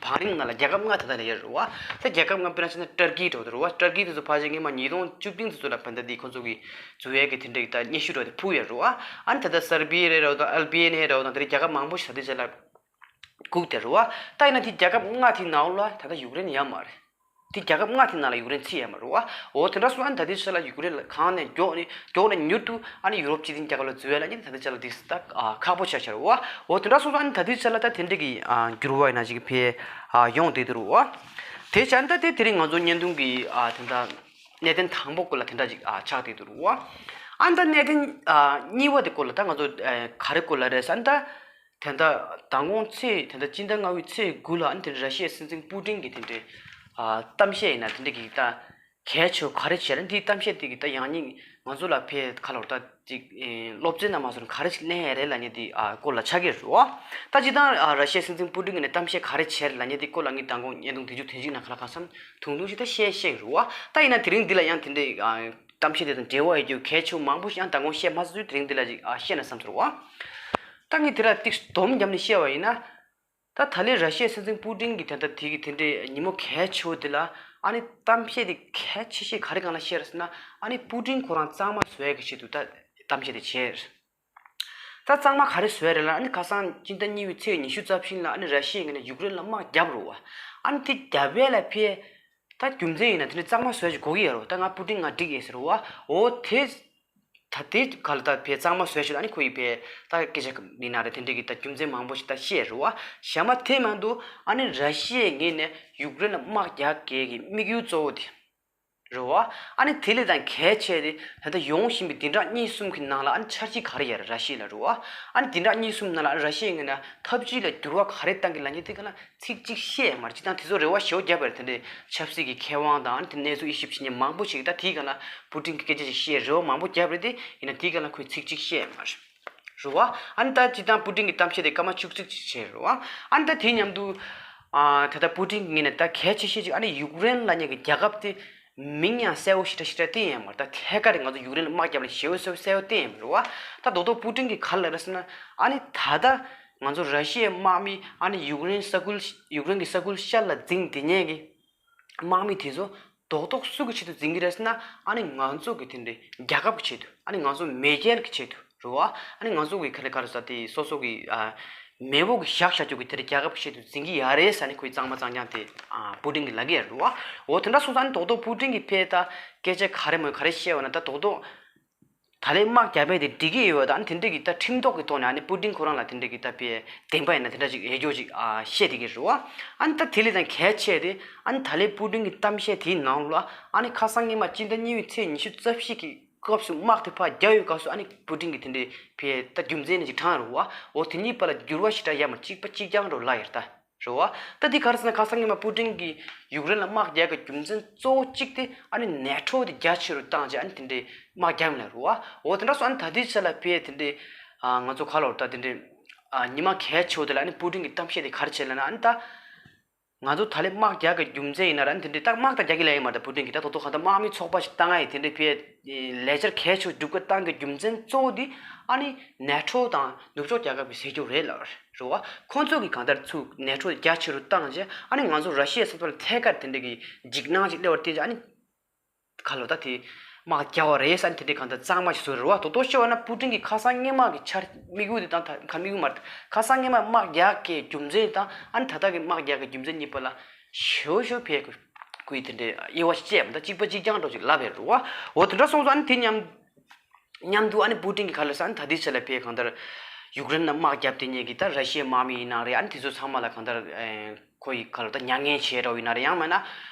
བང་རིམ་ནང་ལ་རྒྱལ་ཁབ་ལྔ་ད་ལྟ་ལ་ཡོད་རེད་པ། ད་རྒྱལ་ཁབ་ལྔ་དཔེར་ན་བྱས་ན་ཏར་ཀི་འདྲ་བོ་དེ་རེད་པ། ཏར་ཀི་དེ་ཚོ་ཕལ་ཆེར་སྔོན་མ་ཉིས་སྟོང་བཅུ་བདུན་དེ་ཚོ་ལ་ད་ལྟ་འདི་ཁོ་ཚོ་གི་འཛུལ་ཡས་ཀྱི་དེ་འདྲའི་ད་སྙན་ཞུ་འདྲ་བོ་དེ་ཕུལ་ཡོད་རེད་པ། ཨ་ནི་ད་ལྟ་སར་བི་ཡ་རེད་འདྲ་བོ་དང་ཨལ་བེ་ནི་ཡ་རེད་འདྲ་བོ་དང་དེ་འདྲའི་རྒྱལ་ཁབ་མང་པོ་ཞིག་ད་ལྟའི་ཆ་ལ་སྒུག་བསྡད་རེད་པ། ད་ཡིན་ན་དེ་རྒྱལ་ཁབ་ལྔ་དེའི་ནང་ལ་ད་ལྟ་ཡུཀ་རེན་ཡོད་མ་རེད། དེ་རྒྱལ་ཁབ་ལྔ་དེའི་ནང་ལ་ཡུཀ་རེན་ཚུད་ཡོད་མ་རེད་པ། འོ་དེ་འདྲ་སོང་ཙང་ཨ་ནི་ད་ལྟའི་ཆ་ལ་ཡུཀ་རེན་ལ་གང་ནས་མགྱོགས་ནས་མགྱོགས་ནས་མྱུར་དུ་ཨ་ནི་ཡུ་རོབ་སྤྱི་མཐུན་རྒྱལ་ཁབ་ལ་འཛུལ་ཡས་ལབ་མཁན་དེ་ད་ལྟའི་ཆ་ལ་དེ་ད་ཁག་པོ་ཆགས་ཆགས་རེད་པ། འོ་དེ་འདྲ་སོང་ཙང་ཨ་ནི་ད་ལྟའི་ཆ་ལ་ད་དེ་འདྲ་གི་འགྱུར་བ་ཡིན་ན་ཅིག་ཕར་ཡོང་བསྡད་འདུག་རེད་པ། དེ་བྱས་ན་ད་དེ་དེ་རིང་ང་ཚོ་བརྙན་ཐུང་གི་དེ་འདྲ་གནད་དོན་དང་པོ་སྐོར་ལ་དེ་འདྲ་ཅིག་ཆགས་བསྡད་འདུག་རེད་པ། ཨ་ནི་ད་གནད་དོན་གཉིས་པ་དེ་སྐོར་ལ་ད་ང་ཚོ་ག་རེ་སྐོར་ལ་རེད་ཟེར་ན་ད། དེ་འདྲ་མདང་དགོང་ཚེས་དེ་འདྲ་སྤྱི་ཟླ་ལྔ་པའི་ཚེས་དགུ་ལ་ཨ་ནི་དེ་འདྲ་ར་ཤི་ཡའི་སྲིད་འཛིན་པུ་ཏིན་གྱིས་དེ་འདྲའི་ཨ་གཏམ་བཤད་ཡིན་ན་དེ་འདྲ་གི་ད་གལ་ཆེ་བ་ག་རེ་བྱས་རེད། འདིའི་གཏམ་བཤད་དེ་གི་ད་ཡང་སྙིང་ང་ཚོ་ལ་ཕར་ཁ་ལོར་ད་ཅིག་ཨེ་སློབ་ཚན་ནང་མ་སོང་ག་རེ་ཞིག་གླེང་ཡ་རེད་ལབ་མཁན་དེ་ཨ་སྐོར་ལ་ཆགས་ཀྱི་རེད་པ། ད་སྤྱིར་བཏང་ཨ་ར་ཤི་ཡའི་སྲིད་འཛིན་པུ་ཏིན་གྱིས་ནས་གཏམ་བཤད་ག་རེ་བྱས་རེད་ལབ་མཁན་དེ་སྐོར་ལ་ངས་མདང་དགོང་བརྙན་ཐུང་དེ་མཇུག་དེ་ཅིག་ནང་ཁ་ལ་གང་འཚམ་ཐུང་ཐུང་ཞིག་ད་བཤད་བཤད་ཀྱི་རེད་པ། ད་ཡིན་ན་དེ་རིང་འདི་ལ་ཡང་དེ་འདྲའི་ཨ། གཏམ་བཤད་དེ་དང་འབྲེལ་བ་ཡོད་རྒྱུ་གལ་ཆེ་བ་མང་པོ་ཞིག་ཡང་མདང་དགོང་བཤད་མ་ཚར་དུས་དེ་རིང་འདི་ལ་ཅིག་ཨ་བཤད་ན་བསམ་ཚོར་བ། ད་ངས་དེ་ལ་ཏིག་སྡོམ་བརྒྱབ་ནས་བཤད་པ་ཡིན་ན། ད་ད་ལན་ར་ཤི་ཡའི་སྲིད་འཛིན་པུ་ཏིན་གྱིས་དེ་འདྲ་དེ་གི་དེ་འདྲའི་ཉིན་མོ་གལ་ཆེ་བོ་དེ་ལ་ཨ་ནི་གཏམ་བཤད་དེ་གལ་ཆེ་ཤོས་ག་རེ་སྒང་ལ་བཤད་རེད་ཟེར་ན། ཨ་ནི་པུ་ཏིན་ཁོ་རང་གཙང་མ་བཟོ་ཡ་གི་ཆེད་དུ་ད་གཏམ་བཤད་དེ་བྱས། ད་གཙང་མ་ག་རེ་བཟོ་ཡ་རེད་ལབ་ན། ཨ་ནི་ཁ་སང་སྤྱི་ཟླ་གཉིས་པའི་ཚེས་ཉི་ཤུ་རྩ་བཞི་ལ་ཨ་ནི་ར་ཤི་ཡའི་ངོས་ནས་ཡུཀ་རེན་ལ་དམག་བརྒྱབ་རེད་པ། ཨ་ནི་དེ་བརྒྱབ་ཡས་ལ་ཕར། ད་རྒྱུ་མཚན་ཡིན་ན་དེ་ནི་གཙང་མ་བཟོ་ཡ་ཅིག་དགོས་ཀྱི་ཡོད་རེད་པ། ད་ང་པུ་ཏིན་ང་འགྲིག་ཡིན་ཟེར་བ། འོ་དེ། ད་དེ་ག་ལ་ད་ཕར་གཙང་མ་བཟོ་ཡ་ཅིག་ལ་ཨ་ནི་ཁོ་ཡིས་ཕར་ད་སྐད་ཆ་ཡིན་ན་རེད། དེ་འདྲའི་གི་ད་རྒྱུ་མཚན་མང་པོ་ཞིག་ད་བཤད་རེད་པ། གཞན་པ་དེ་མ་གཏོགས་ཨ་ནི་ར་ཤི་ཡའི་ངོས་ནས་ཡུཀ་རེན་ལ་དམག་རྒྱག་གི་དམིགས་ཡུལ་གཙོ་བོ་དེ་རེད་པ། ཨ་ནི་དེ་ལས་ད་གལ་ཆེ་དེ་ད་ལྟ་ཡོང་བཞིན་པའི་བདུན་ཕྲག་གཉིས་གསུམ་གྱི་ནང་ལ་ཨ་ནི་འཆར་གཞི་ག་རེ་ཡོད་རེད་ར་ཤི་ཡ་ལ་རེད་པ། ཨ་ནི་བདུན་ཕྲག་གཉིས་གསུམ་ནང་ལ་ཨ་ནི་ར་ཤི་ཡའི་ངོས་ནས་འཐབ་ཇུས་ལ་འགྱུར་བ་ག་རེ་གཏང་གི་ལབ་མཁན་དེ་ག་ལ། ཚིག་གཅིག་བཤད་མ་རེད། སྤྱིར་བཏང་དེ་ཚོ་རེ་བ་ཞེ་པོ་བརྒྱབ་པ་རེད། དེ་འདྲའི་ཆབ་སྲིད་ཀྱི་མཁས་དབང་དང་དེ་གནས་ཚུལ་དབྱེ་ཞིབ་བྱེད་མཁན་མང་པོ་ཞིག་ད་དེའི་སྒང་ལ་པུ་ཏིན་གྱི་སྐད་ཆ་ཞིག་བཤད་རེ་བ་མང་པོ་བརྒྱབ་རེད་དེ། ཡིན་ན་དེའི་སྒང་ལ་ཁོས་ཚིག་གཅིག་བཤད་མ་རེད། རེད་པ། ཨ་ནི་ད་སྤྱིར་བཏང་པུ་ཏིན་གྱི་གཏམ་བཤད་དེ་སྐར་མ་བཅུ་གཅིག་ཅིག་བྱས་རེད་པ། ཨ་ནི་ད་དེའི་མཉམ་དུ་ཨ་ད་ལྟ་པུ་ཏིན་གྱི་ངོས་ནས་ད་གལ་ཆེ་ཤོས་ཅིག་ཨ་ནི་ཡུཀ་རེན་ལབ་མཁན་གྱི་རྒྱལ་ཁབ་དེ་མིང་ཡང་གསལ་པོ་ཞེ་དྲག་ཞེ་དྲག་བསྟན་ཡོད་མ་རེད། ད་ཐད་ཀར་ང་ཚོ་ཡུཀ་རེན་ལ་དམག་རྒྱབ་ལ་ཞེ་པོ་གསལ་པོ་གསལ་པོ་བསྟན་ཡོད་མ་རེད་པ། ད་རྡོག་རྡོག་པུ་ཏིན་གྱིས་ག་རེ་ལབ་རེད་ཟེར་ན། ཨ་ནི་ད་ལྟ་ང་ཚོ་ར་ཤི་ཡའི་དམག་མི་ཨ་ནི་ཡུཀ་རེན་ས་ཁུལ་ཡུཀ་རེན་གྱི་ས་ཁུལ་ཤར་ལ་འཛིང་བསྡད་མཁན་གྱི་དམག་མི་དེ་ཚོ་རྡོག་རྡོག་སུ་གི་ཆེད་དུ་འཛིང་གི་རེད་ཟེར་ན། ཨ་ནི་ང་ཚོ་གི་དེ་འདྲའི་རྒྱལ་ཁབ་ཀྱི་ཆེད་དུ། ཨ་ནི་ང་ཚོ་མེས་རྒྱལ་གྱི་ཆེད་དུ། རེད་བ། ཨ་ནི་ང་ཚོ་གི་ཁ་ལས་ཁ་རེད་ཟ་དེ་སོ་སོ་གི་ཨ་མེས་པོ་གི་བཞག་བཞག་རྒྱུ་གི་དེ་རྒྱལ་ཁབ་ཆེད་དུ་འཛིན་གྱི་ཡ་རེད་ཟ་ནི་ཁོའི་གཙང་མ་གཙང་རྐྱང་དེ་ཨ་པུ་ཏིན་གི་ལབ་ཀྱི་ཡ་རེད་བ། འོ་དེ་འདྲ་སོང་ཙང་ཨ་ནི་རྡོག་རྡོག་པུ་ཏིན་གི་ཕེ་ད་སྐད་ཆ་ག་རེ་མོ་ག་རེ་བཤད་བ་ན་ད་རྡོག་རྡོག་ད་ལན་དམག་རྒྱག་པས་དེ་འགྲིག་གི་ཡོད་པ་དང་དེ་འདྲ་གི་ད་ཁྲིམས་ཐོག་གི་ཐོག་ནས་ཨ་ནི་པུ་ཏིན་ཁོ་རང་ལ་དེ་འདྲ་གི་ད་ཕེ་བདེན་པ་ཡིན་ན་དེ་འདྲ་ཅིག་ཡོད་རྒྱུ་ཅིག་ཨ་བཤད་དེ་གི་རེད་བ། ཨ་ནི་ད་དེ་ལས་ཀྱང་གལ་ཆེ་དེ་ཨ་ནི་ད་ལན་པུ་ཏིན་གི་གཏམ་བཤད་དེའི་ནང་ལ་ཨ་ནི་ཁ་སང་སྔོན་མ་སྤྱི་ཟླ་གཉིས་པའི་ཚེས་ཉི་ཤུ་རྩ་བཞི་གི་སྐབས་སུ་དམག་དེ་ཕར་རྒྱག་ཡོད་སྐབས་སུ་ཨ་ནི་པུ་ཏིན་གི་དེ་འདྲའི་ཕེ་ད་རྒྱུ་མཚན་ནི་ཅིག་དྲངས་རེད་བ། འོ་དེ་གཉིས་བར་ལ་འགྱུར་བ་ཞེ་དྲག་ཡོད་མ་རེད། གཅིག་པ་གཅིག་རྐྱང་རེད་ལབ་ཡོད་ད། རེད་བ། ད་འདི་ག་རེ་ཟེར་ན་ཁ་སང་སྔོན་མ་པུ་ཏིན་གྱིས་ཡུཀ་རེན་ལ་དམག་རྒྱག་གི་རྒྱུ་མཚན་གཙོ་བོ་གཅིག་དེ་ཨ་ནི་ནེ་ཊོ་དེ་རྒྱ་ཆེ་རུ་བཏང་རྗེས་ཨ་ནི་དེ་འདྲའི་དམག་རྒྱག་མིན་ལ་རེད་བ། འོ་དེ་འདྲ་སོང་ཨ་ནི་ད་ལྟའི་ཆ་ལ་ཕེ་དེ་འདྲའི་ཨ་ང་ཚོ་ག་ལོར་ད་དེ་འདྲའི་ཨ་ཉི་མ་གལ་ཆེ་བོ་དེ་ལ་ཨ་ནི་པུ་ཏིན་གྱི་གཏམ་བཤད་དེ་ག་རེ་བྱས་ལབ་ན་ཨ་ནི་ད། ང་ཚོ་ད་ལན་དམག་རྒྱག་གི་རྒྱུ་མཚན་ཡིན་ན་ར་ཨ་ནི་དེ་འདྲའི་ད་དམག་ད་རྒྱག་གི་ལ་ཡིན་མ་རེད་ད་པུ་ཏིན་གྱིས་ད་དོ་དོ་གང་ལྟར་དམག་མི་ཚོགས་པ་ཞིག་བཏང་ང་ཡིན་དེ་འདྲའི་ཕེ་ལས་འཆར་གལ་ཆེ་བོ་སྒྲུབ་ག་བཏང་གི་རྒྱུ་མཚན་གཙོ་བོ་དེ་ཨ་ནི་ནེ་ཊོ་དང་ནུབ་ཕྱོགས་རྒྱལ་ཁབ་ཀྱི་ཟེར་རྒྱུ་རེད་ལབ་རེད་བ། ཁོང་ཚོ་གིས་གང་ལྟར་ཚུར་ནེ་ཊོ་རྒྱ་ཆེ་རུ་བཏང་རྗེས་ཨ་ནི་ང་ཚོ་ར་ཤི་ཡའི་ས་ཐོག་ལ་ཐད་ཀར་དེ་འདྲ་གི་འཇིགས་སྣང་ཅིག་སླེབས་པར་བརྟེན་རྗེས་ཨ་ནི་ག་ལོ་ད་དེ་དམག་རྒྱག་པ་རེད་ཟེར་ཨ་ནི་དེ་འདྲའི་གང་ལྟར་གཙང་མ་ཞིག་བཟོས་རེད་བ། དོ་དོ་ཤོད་པ་ན་པུ་ཏིན་གྱི་ཁ་སང་སྔོན་མ་གི་འཆར་དམིགས་ཡུལ་དེ་དང་ད་ག་དམིགས་ཡུལ་མ་རེད། ཁ་སང་སྔོན་མ་དམག་རྒྱག་གི་རྒྱུ་མཚན་དང་ཨ་ནི་ད་ལྟ་གི་དམག་རྒྱག་གི་རྒྱུ་མཚན་གཉིས་བར་ལ་ཞེ་པོ་ཞེ་པོ་ཕེ་ཁུ་ཁུའི་དེ་འདྲའི་དབྱེ་བ་ཞིག་བཅད་མ་ད་གཅིག་པ་གཅིག་རྐྱང་འགྲོ་ཅིག་ལབ་པའི་རེད་བ། འོ་དེ་འདྲ་སོང་ཙང་ཨ་ནི་དེ་མཉམ་མཉམ་དུ་ཨ་ནི་པུ་ཏིན་གྱི་ཁ་ལ་ས་ཨ་ནི་ད་ལྟའི་ཆ་ལ་ཕེ་གང་ལྟར་ཡུཀ་རེན་ལ་དམག་རྒྱབ་དེ་ཉིད་ཀྱི་ད་ར་ཤི་ཡའི་དམག་མི་ཡིན་ན་རེད། ཨ་ནི་དེ་ཚོ་ཚང་མ་ལ་གང་ལྟར་ཁོ་ཡི་ཁ་ལ་ད་མྱ་ངན་བྱས་འདྲ་བོ་ཡིན་ན་རེད། ཡང་མིན་ན་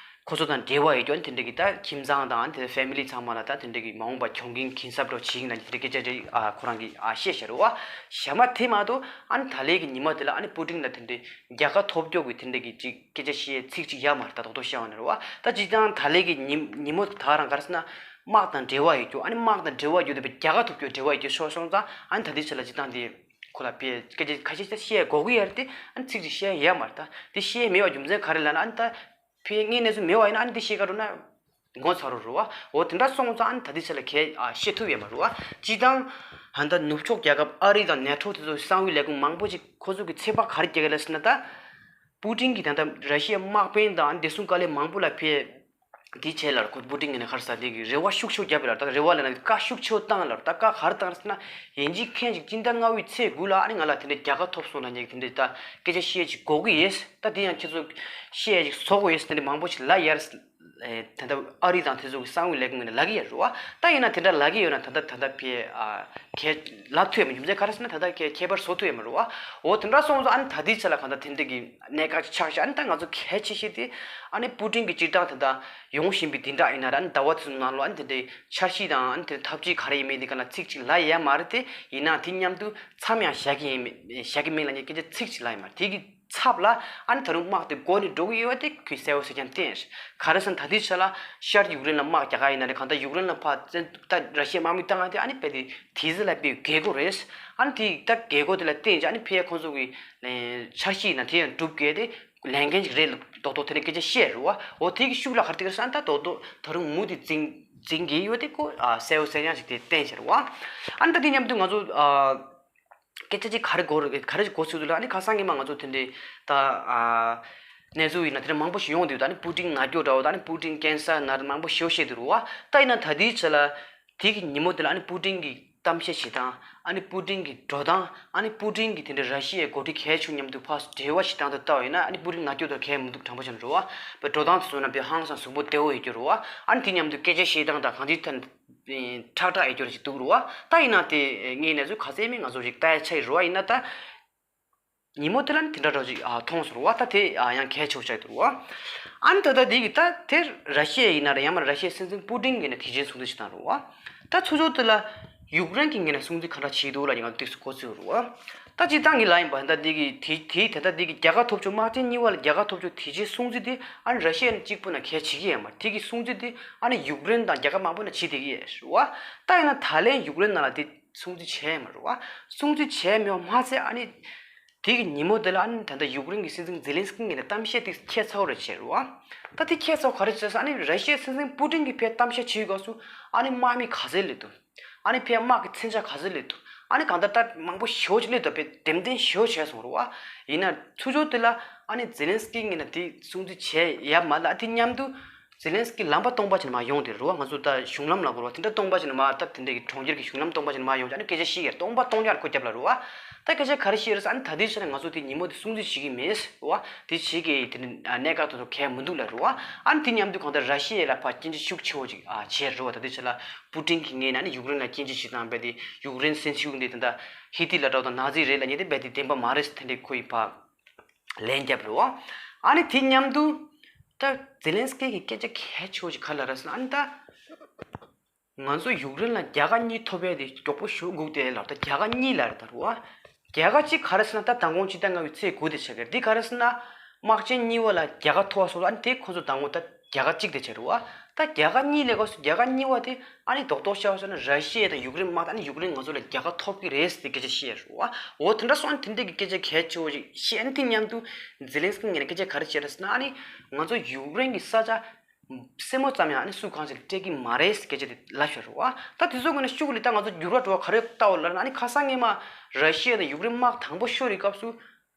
ཁོ་ཚོ་དང་འབྲེལ་བ་ཡོད་རྒྱུ་ཨ་ནི་དེ་འདྲ་གི་ད་ཁྱིམ་ཚང་དང་ཨ་ནི་དེ་ཕེ་མི་ལི་ཚང་མ་ལ་ད་དེ་འདྲ་གི་མ་འོངས་པ་གྱོང་གུན་གྱིན་གསབ་འདྲ་བོ་བྱེད་ཡིན་ན་དེ་འདྲ་སྐད་ཆ་ཅིག་ཨ་ཁོ་རང་གིས་ཨ་བཤད་བཞག་རེད་བ། གཞན་མ་དེ་མ་གཏོགས་ཨ་ནི་ད་ལན་གྱི་ཉི་མ་དེ་ལ་ཨ་ནི་པུ་ཏིན་ལ་དེ་འདྲའི་རྒྱལ་ཁ་ཐོབ་རྒྱུ་གི་དེ་འདྲ་གི་ཅིག་སྐད་ཆ་བཤད་ཚིག་ཅིག་ཡོད་མ་རེད། ད་རྡོག་རྡོག་བཤད་པ་ན་རེད་བ། ད་སྤྱིར་བཏང་ད་ལན་གྱི་ཉིན་ཉིན་མོ་ད་རང་ག་རེ་ཟེར་ན་དམག་དང་འབྲེལ་བ་ཡོད་རྒྱུ་ཨ་ནི་དམག་དང་འབྲེལ་བ་ཡོད་དུས་རྒྱལ་ཁ་ཐོབ་རྒྱུ་འབྲེལ་བ་ཡོད་རྒྱུ་ཤོར་སོང་ཙང་ཨ་ནི་ད་ལྟའི་ཆ་ལ་སྤྱིར་བཏང་དེ་ཁོ་ལ་དཔེ་སྐད་ཆ་ཁ་ཤས་ཤིག་བཤད་དགོས་ཀྱི་ཡོད་རེད་དེ་ཨ་ནི་ཚིག་ཅིག་བཤད་ཡོད་མ་རེད། ད་དེ་བཤད་མེད་པ་རྒྱུ་མཚན་ག་རེ་ལབ་ན་ཨ་ནི་ད་ཕའི་དངོས་གནས་སུ་མེད་པ་ཡིན་ན་ཨ་ནི་དེ་བཤད་ག་འགྲོ་ན་ངོ་ཚ་རུ་རུ་བ། འོ་དེ་འདྲ་སོང་ཙང་ཨ་ནི་ད་ལྟའི་ཆ་ལ་གས་ཨ་བཤད་ཐུབ་ཡོད་མ་རུ་བ། སྤྱིར་བཏང་ཨ་ནི་ད་ནུབ་ཕྱོགས་རྒྱལ་ཁབ་ཨ་རི་དང་ནེ་ཊོ་དེ་ཚོ་གསང་བའི་ལས་ཁུངས་མང་པོ་ཅིག་ཁོ་ཚོ་གི་ཚོད་དཔག་ག་རེ་རྒྱག་གི་ལབ་ཟེར་ན་ད། པུ་ཏིན་གྱིས་ད་ལྟ་ར་ཤི་ཡའི་དམག་དཔོན་དང་བདེ་སྲུང་བཀའ་བློན་མང་པོ་ལ་ཕེ། འདི་བྱས་ལར་ཁོ་པུ་ཏིན་གྱིས་ནས་ཁར་ས་དེ་གི་རེ་བ་ཤུགས་ཆེ་བརྒྱབ་པའི་ལར་ད་རེ་བ་ལ་ན་བཀའ་ཤུགས་ཆེ་བཏང་ལར་ད་བཀའ་ག་རེ་བཏང་ཟེར་ན་ཡིན་གཅིག་མཁན་གཅིག་སྤྱི་ཟླ་ལྔ་པའི་ཚེས་དགུ་ལ་ཨ་ནི་ང་ལ་དེ་འདྲའི་རྒྱལ་ཁ་ཐོབ་སོང་ན་ཉེ་གི་དེ་འདྲའི་ད་སྐད་ཆ་བཤད་ཅིག་དགོས་ཀྱི་ཡོད། ད་དེ་ཡང་ཁྱེད་ཚོ་བཤད་ཅིག་བཟོ་དགོས་ཡོད་དེ་འདྲའི་མང་པོ་ཞིག་ལ་ཡར་ད་ལྟ་ཨ་རི་དང་དེ་ཚོ་གི་གསང་བའི་ལས་ཁུངས་ནས་ལབ་ཀྱི་ཡོད་རེད་བ། ད་ཡིན་ན་དེ་འདྲ་ལབ་ཀྱི་ཡོད་ན་ད་ལྟ་ད་ལྟ་ཕེ་ཨ། ཁྱེད་ལབ་ཐུབ་ཡོད་མ་རྒྱུ་མཚན་ག་རེ་ཟེར་ན་ད་ལྟ་ཁྱེད་ཁྱད་པར་བཟོ་ཐུབ་ཡོད་མ་རེད་བ། འོ་དེ་འདྲ་སོང་ཙང་ཨ་ནི་ད་ལྟའི་ཆ་ལ་གང་ལྟར་དེ་འདྲ་གི་གནད་འགག་ཅིག་ཆགས་ཤག་ཨ་ནི་ད་ང་ཚོ་གལ་ཆེ་ཤོས་དེ་ཨ་ནི་པུ་ཏིན་གྱི་སྤྱིར་བཏང་ད་ལྟ་ཡོང་བཞིན་པའི་འདི་འདྲ་ཡིན་ན་ར་ཨ་ནི་ཟླ་བ་དེ་ཚོ་ནང་ལོགས་ཨ་ནི་དེ་འདྲའི་འཆར་གཞི་དང་ཨ་ནི་དེ་འདྲའི་ཐབས་ཇུས་ག་རེ་ཡིན་མིན་དེ་ག་ལ་ཚིག་ཅིག་ལབ་ཡོད་མ་རེད་དེ་ཡིན་ན་དེ་མཉམ་དུ་མཚམས་ཡང་བཞག་གི་ཡིན་མེད་བཞག་གི་མིན་ལབ་མཁན་སྐད་ཆ་ཚིག་ཅིག་ལབ་ཡོད་མ་རེད། དེ་གི་ཚབ་ལ་ཨ་ནི་ད་རུང་དམག་དེ་འགོ་ནས་འགྲོ་གི་ཡོད་པ་དེ་ཁོས་གསལ་པོ་གསལ་རྐྱང་བསྟན་ཡོད། ག་རེ་ཟེར་ན་ད་ལྟའི་ཆ་ལ་ཤར་ཡུཀ་རེན་ལ་དམག་རྒྱག་ག་ཡིན་ན་རེད། གང་ལྟར་ཡུཀ་རེན་ལ་ཕར་བཙན་ད་ར་ཤི་ཡའི་དམག་མི་བཏང་ཡ་དེ་ཨ་ནི་དཔེ་དེ་དེ་ཟི་ལ་དཔེ་རྒྱལ་སྒོ་རེད། ཨ་ནི་དེ་ད་རྒྱལ་སྒོ་དེ་ལ་བརྟེན་ཅིག་ཨ་ནི་ཕར་ཁོང་ཚོ་གི་འཆར་གཞི་ཡིན་ན་དེ་ཡང་འགྲུབ་དགོས་ཏེ་ལས་འགན་ཅིག་རེད་ལ་རྡོག་རྡོག་དེ་ནས་སྐད་ཆ་བཤད་རེད་བ། འོ་དེ་གི་ཤུགས་ལ་ག་རེ་དེ་ག་རེ་ཟེར་ན་ད་རྡོག་རྡོག་ད་རུང་མུ་མཐུད་འཛིན་འཛིན་གྱི་ཡོད་དེ་ཁོ་གསལ་པོ་གསལ་རྐྱང་ཅིག་དེ་བསྟན་ཤར་བ། ཨ་ནི་ད་དེ་མཉམ་དུ་ང་ཚོ་སྐད་ཆ་ཅིག་ག་རེ་གོ་རེད་ག་རེ་གོ་ཚུལ་དུ་ལ་ཨ་ནི་ཁ་སང་ཉི་མ་ང་ཚོ་དེ་འདྲའི་ད་ཨ་གནས་ཚུལ་ཡིན་ན་དེ་འདྲ་མང་པོ་ཞིག་ཡོང་དུས་ད་ཨ་ནི་པུ་ཏིན་ན་སྐྱོ་འདྲ་བོ་ད་ཨ་ནི་པུ་ཏིན་ཀན་སར་ན་མང་པོ་ཞིག་བཤད་དུ་རུ་བ། ད་ཡིན་ན་ད་ལྟའི་ཆ་ལ་དེ་གི་ཉིན་མོ་དེ་ལ་ཨ་ནི་པུ་ཏིན་གི་གཏམ་བཤད་བྱེད་སྟངས་ཨ་ནི་པུ་ཏིན་གི་འགྲོ་སྟངས་ཨ་ནི་པུ་ཏིན་གི་དེ་འདྲའི་ར་ཤི་ཡའི་འགོ་ཁྲིད་གལ་ཆུང་མཉམ་དུ་ཕར་འབྲེལ་བ་བྱེད་སྟངས་དེ་ལྟ་བ་ཡིན་ན་ཨ་ནི་པུ་ཏིན་ན་སྐྱོ་དང་གལ་མི་འདུག་དྲང་པོ་བྱས་ན་རུ་བ། པའི་འགྲོ་སྟངས་དེ་ཚོ་ན་པའི་ཧང་སང་གཟུགས་པོ་བདེ་བོ་ཡོད་རྒྱུ་རུ་བ། ཨ་ནི་དེ་མཉམ་དུ་སྐད་ཆ་བཤད་སྟངས་དང་གང་ཅིའི་ཐད་ནས་ཁྲག་ཁྲག་ཡོད་རྒྱུ་རེད་ཅིག་འདུག་རུ་བ། ད་ཡིན་ན་དེ་ངའི་ནས་ཚུལ་ག་ཚད་མིན་ང་ཚོ་ཞིག་ལྟ་ཡ་ཆ་ཡི་རུ་བ་ཡིན་ན་ད། ཉིན་མོ་དེ་ལ་ནི་དེ་འདྲ་འདྲ་ཅིག་ཨ་མཐོང་སོང་རུ་བ། ད་དེ་ཨ་ཡང་གལ་ཆེ་བོ་ཆགས་འདུག་རུ་བ། ཨ་ནི་ད་ལྟ་འདི་གི་ད་དེ་ར་ཤི་ཡ་ཡིན་ན་ར་ཡང་མ་ར་ཤི་ཡའི་སྲིད་འཛིན་པུ་ཏིན་གྱིས་ནི་དེ་བཞིན་སྲུང་བརྩི་བྱེད་སྟངས་རུ་བ། ད་ཚུར་ཕྱོགས་དེ་ལ་ཡུཀ་རེན་གྱིས་ངས་ནི་སྲུང་བརྩི་ག་འདྲ་བྱེད་འདུག་ལ་ཡང་ང་ཏོག་ཙམ་གོ་ཚོད་རུ་བ། ད་སྤྱིར་བཏང་གི་ལ་ཡིན་པ་ད་འདི་གི་དེ་དེ་ད་ལྟ་འདི་གི་རྒྱལ་ཁ་ཐོབ་ཆོག་དམག་ཆེན་གཉིས་བར་ལ་རྒྱལ་ཁ་ཐོབ་ཆོག་དེ་བཞིན་སྲུང་བརྩི་དེ་ཨ་ནི་ར་ཤི་ཡ་ནི་གཅིག་པུ་ན་གལ་བྱེད་ཀྱི་ཡོད་མ་རེད། དེ་གི་སྲུང་བརྩི་དེ་ཨ་ནི་ཡུཀ་རེན་དང་རྒྱལ་ཁབ་མང་པོ་ན་བྱེད་བསྡད་ཀྱི་ཡོད་རུ་བ། ད་ཡིན་ན་ད་ལན་ཡུཀ་རེན་ནང་ལ་དེ་སྲུང་བརྩི་བྱས་མ་རུ་བ། སྲུང་བརྩི་བྱས་མེད་པ་མ་ཚད་ཨ་ནི། དེ་གི་ཉིན་མོ་དེ་ལ་ཨ་ནི་ད་ལྟ་ཡུཀ་རེན་གྱི་སྲིད་འཛིན་ཛེ་ལན་སི་ཀི་ངོས་ནས་གཏམ་བཤད་དེ་ཁྱད་མཚར་པོ་རེ་བྱས་རུ་བ། ད་དེ་ཁྱད་མཚར་པོ་ག་རེ་བྱས་སོང་ཨ་ནི་ར་ཤི་ཡའི་སྲིད་འཛིན་པུ་ཏིན་གྱིས་ཕར་གཏམ་བཤད་བྱེད་སྐབས་སུ་ཨ་ནི་དམག་མི་ག་ཚད་སླེབས་འདུག་ཨ་ནི་ཕར་དམག་གི་མཚོན་ཆ་ག་ཚད་སླེབས་འདུག་ཨ་ནི་གང་ལྟར་ད་མང་པོ་ཞེ་པོ་ཅིག་སླེབས་འདུག་ཕར་འགྲེམས་སྟོན་ཞེ་པོ་བྱས་སོང་རུ་བ། ཡིན་ན་ཚུར་ཕྱོགས་དེ་ལ་ཨ་ནི་ཛེ་ལན་སི་ཀི་ངོས་ནས་དེ་སྲུང་བརྩི་བྱས་ཡ་མ་ལ་དེ་མཉམ་དུ། ཛེ་ལན་སི་ཀི་ལམ་པ་སྟོང་པ་ཅིག་མར་ཡོང་དེ་རེད་བ། ང་ཚོ་ད་གཞུང་ལམ་ལ་གོ་རེད་བ། དེ་འདྲ་སྟོང་པ་ཅིག་མར་ད་དེ་འདྲ་གི་གྲོང་ཁྱེར་གྱི་གཞུང་ལམ་སྟོང་པ་ཅིག་མར་ཡོང་ཅིག་ཨ་ནི་སྐད་ཆ་བཤད་ཡ་རེད། སྟོང་པ་སྟོང་ཡ་ཁོ་རྒྱབ་ལ་རེད་བ། ད་སྐད་ཆ་ག་རེ་བཤད་རེད་ཟེར་ཨ་ནི་ད་དེ་ཆ་ནས་ང་ཚོ་དེ་ཉིན་མོ་དེ་སྲུང་བརྩི་བྱེད་ཀྱི་མེད་རེད་བ། དེ་བྱེད་ཀྱི་དེ་ནི་གནད་འགག་དེ་ཚོ་གལ་མི་འདུག་ལབ་རེད་བ། ཨ་ནི་དེ་མཉམ་དུ་གང་ལྟར་ར་ཤི་ཡ་ལ་ཕར་སྐྱོན་བརྗོད་ཤུགས་ཆེ་བོ་ཅིག་ཨ་བྱས་རེད་བ། ད་དེ་ཆ་ལ་པུ་ཏིན་གྱིས་ངས་ན་ནི་ཡུཀ་རེན་ལ་སྐྱོན་བརྗོད་བྱེད་སྟངས་རྦད་དེ་ཡུཀ་རེན་སྲིད་གཞུང་དེ་ད་ལྟ་ཧི་ཏི་ལ་འདྲ་བོ་དང་ནཱ་ཛི་རེད་ལབ་མཁན་དེ་རྦད་དེ་བདེན་པ་མ་རེད་ཟེར་དེ་འདྲའི་ཁོ་ཡི་ཕར་ལན་བརྒྱབ་རེད་བ། ཨ་ནི་དེ་མཉམ་དུ་ད་ཛེ་ལན་སི་ཀི་གི་སྐད་ཆ་གལ་ཆེ་བོ་ཞིག་ག་རེ་ལབ་རེད་ཟེར་ན། ཨ་ནི་ད་ང་ཚོ་ཡུཀ་རེན་ལ་རྒྱལ་ཁ་གཉིས་ཐོབ་ཡས་དེ་མགྱོགས་པོ་ཞེ་དྲག་སྒུག་བསྡད་ལབ། ད་རྒྱལ་ཁ་གཉིས་ལབ་རེད་ད་རེད་བ། རྒྱལ་ཁ་གཅིག་ག་རེ་ཟེར་ན་ད་མདང་དགོང་སྤྱི་ཟླ་ལྔ་པའི་ཚེས་དགུ་དེ་ཆགས་ཀྱི་རེད། འདི་ག་རེ་ཟེར་ན་དམག་ཆེན་གཉིས་པ་ལ་རྒྱལ་ཁ་ཐོབ་པ་སོགས་ལ། ཨ་ནི་དེ་ཁོ་ཚོ་མདང་དགོང་ད་རྒྱལ་ཁ་གཅིག་དེ་ཆགས་རེད་བ། ད་རྒྱལ་ཁ་གཉིས་ལབ་སྐབས་སུ་རྒྱལ་ཁ་གཉིས་པ་དེ་ཨ་ནི་རྡོག་རྡོག་བཤད་པ་སོང་ན་ར་ཤི་ཡ་དང་ཡུཀ་རེན་དམག་དང་ཨ་ནི་ཡུཀ་རེན་ང་ཚོ་ལ་རྒྱལ་ཁ་ཐོབ་ཀྱི་རེད་ཟེར་སྐད་ཆ་བཤད་རེད་བ། འོ་དེ་འདྲ་སོང་ཨ་ནི་དེ་འདྲ་གི་སྐད་ཆ་གལ་ཆེ་བོ་ཞིག་བཤད། ཨ་ནི་དེ་མཉམ་དུ་ཛེ་ལན་སི་ཀི་ངོས་ནས་སྐད་ཆ་ག་རེ་བཤད་རེད་ཟེར་ན། ཨ་ནི་ང་ཚོ་ཡུཀ་རེན་གྱི་ས་ཆ་སེན་མོ་ཙམ་ཡང་ཨ་ནི་སུ་གང་ཞིག་ལ་སྤྲད་ཀྱི་མ་རེད་ཟེར་སྐད་ཆ་དེ་ལབ་བཞག་རེད་བ། ད་དེ་ཚོ་ངོས་ནས་ཤུགས་ལ་ད་ང་ཚོ་འགྱུར་བ་འགྲོ་བ་ག་རེ་ལྟ་བ་ལབ་ན། ཨ་ནི་ཁ་སང་སྔོན་མ་ར་ཤི་ཡ་དང་ཡུཀ་རེན་དམག་དང་པོ་ཤོར་བའི་སྐབས་སུ་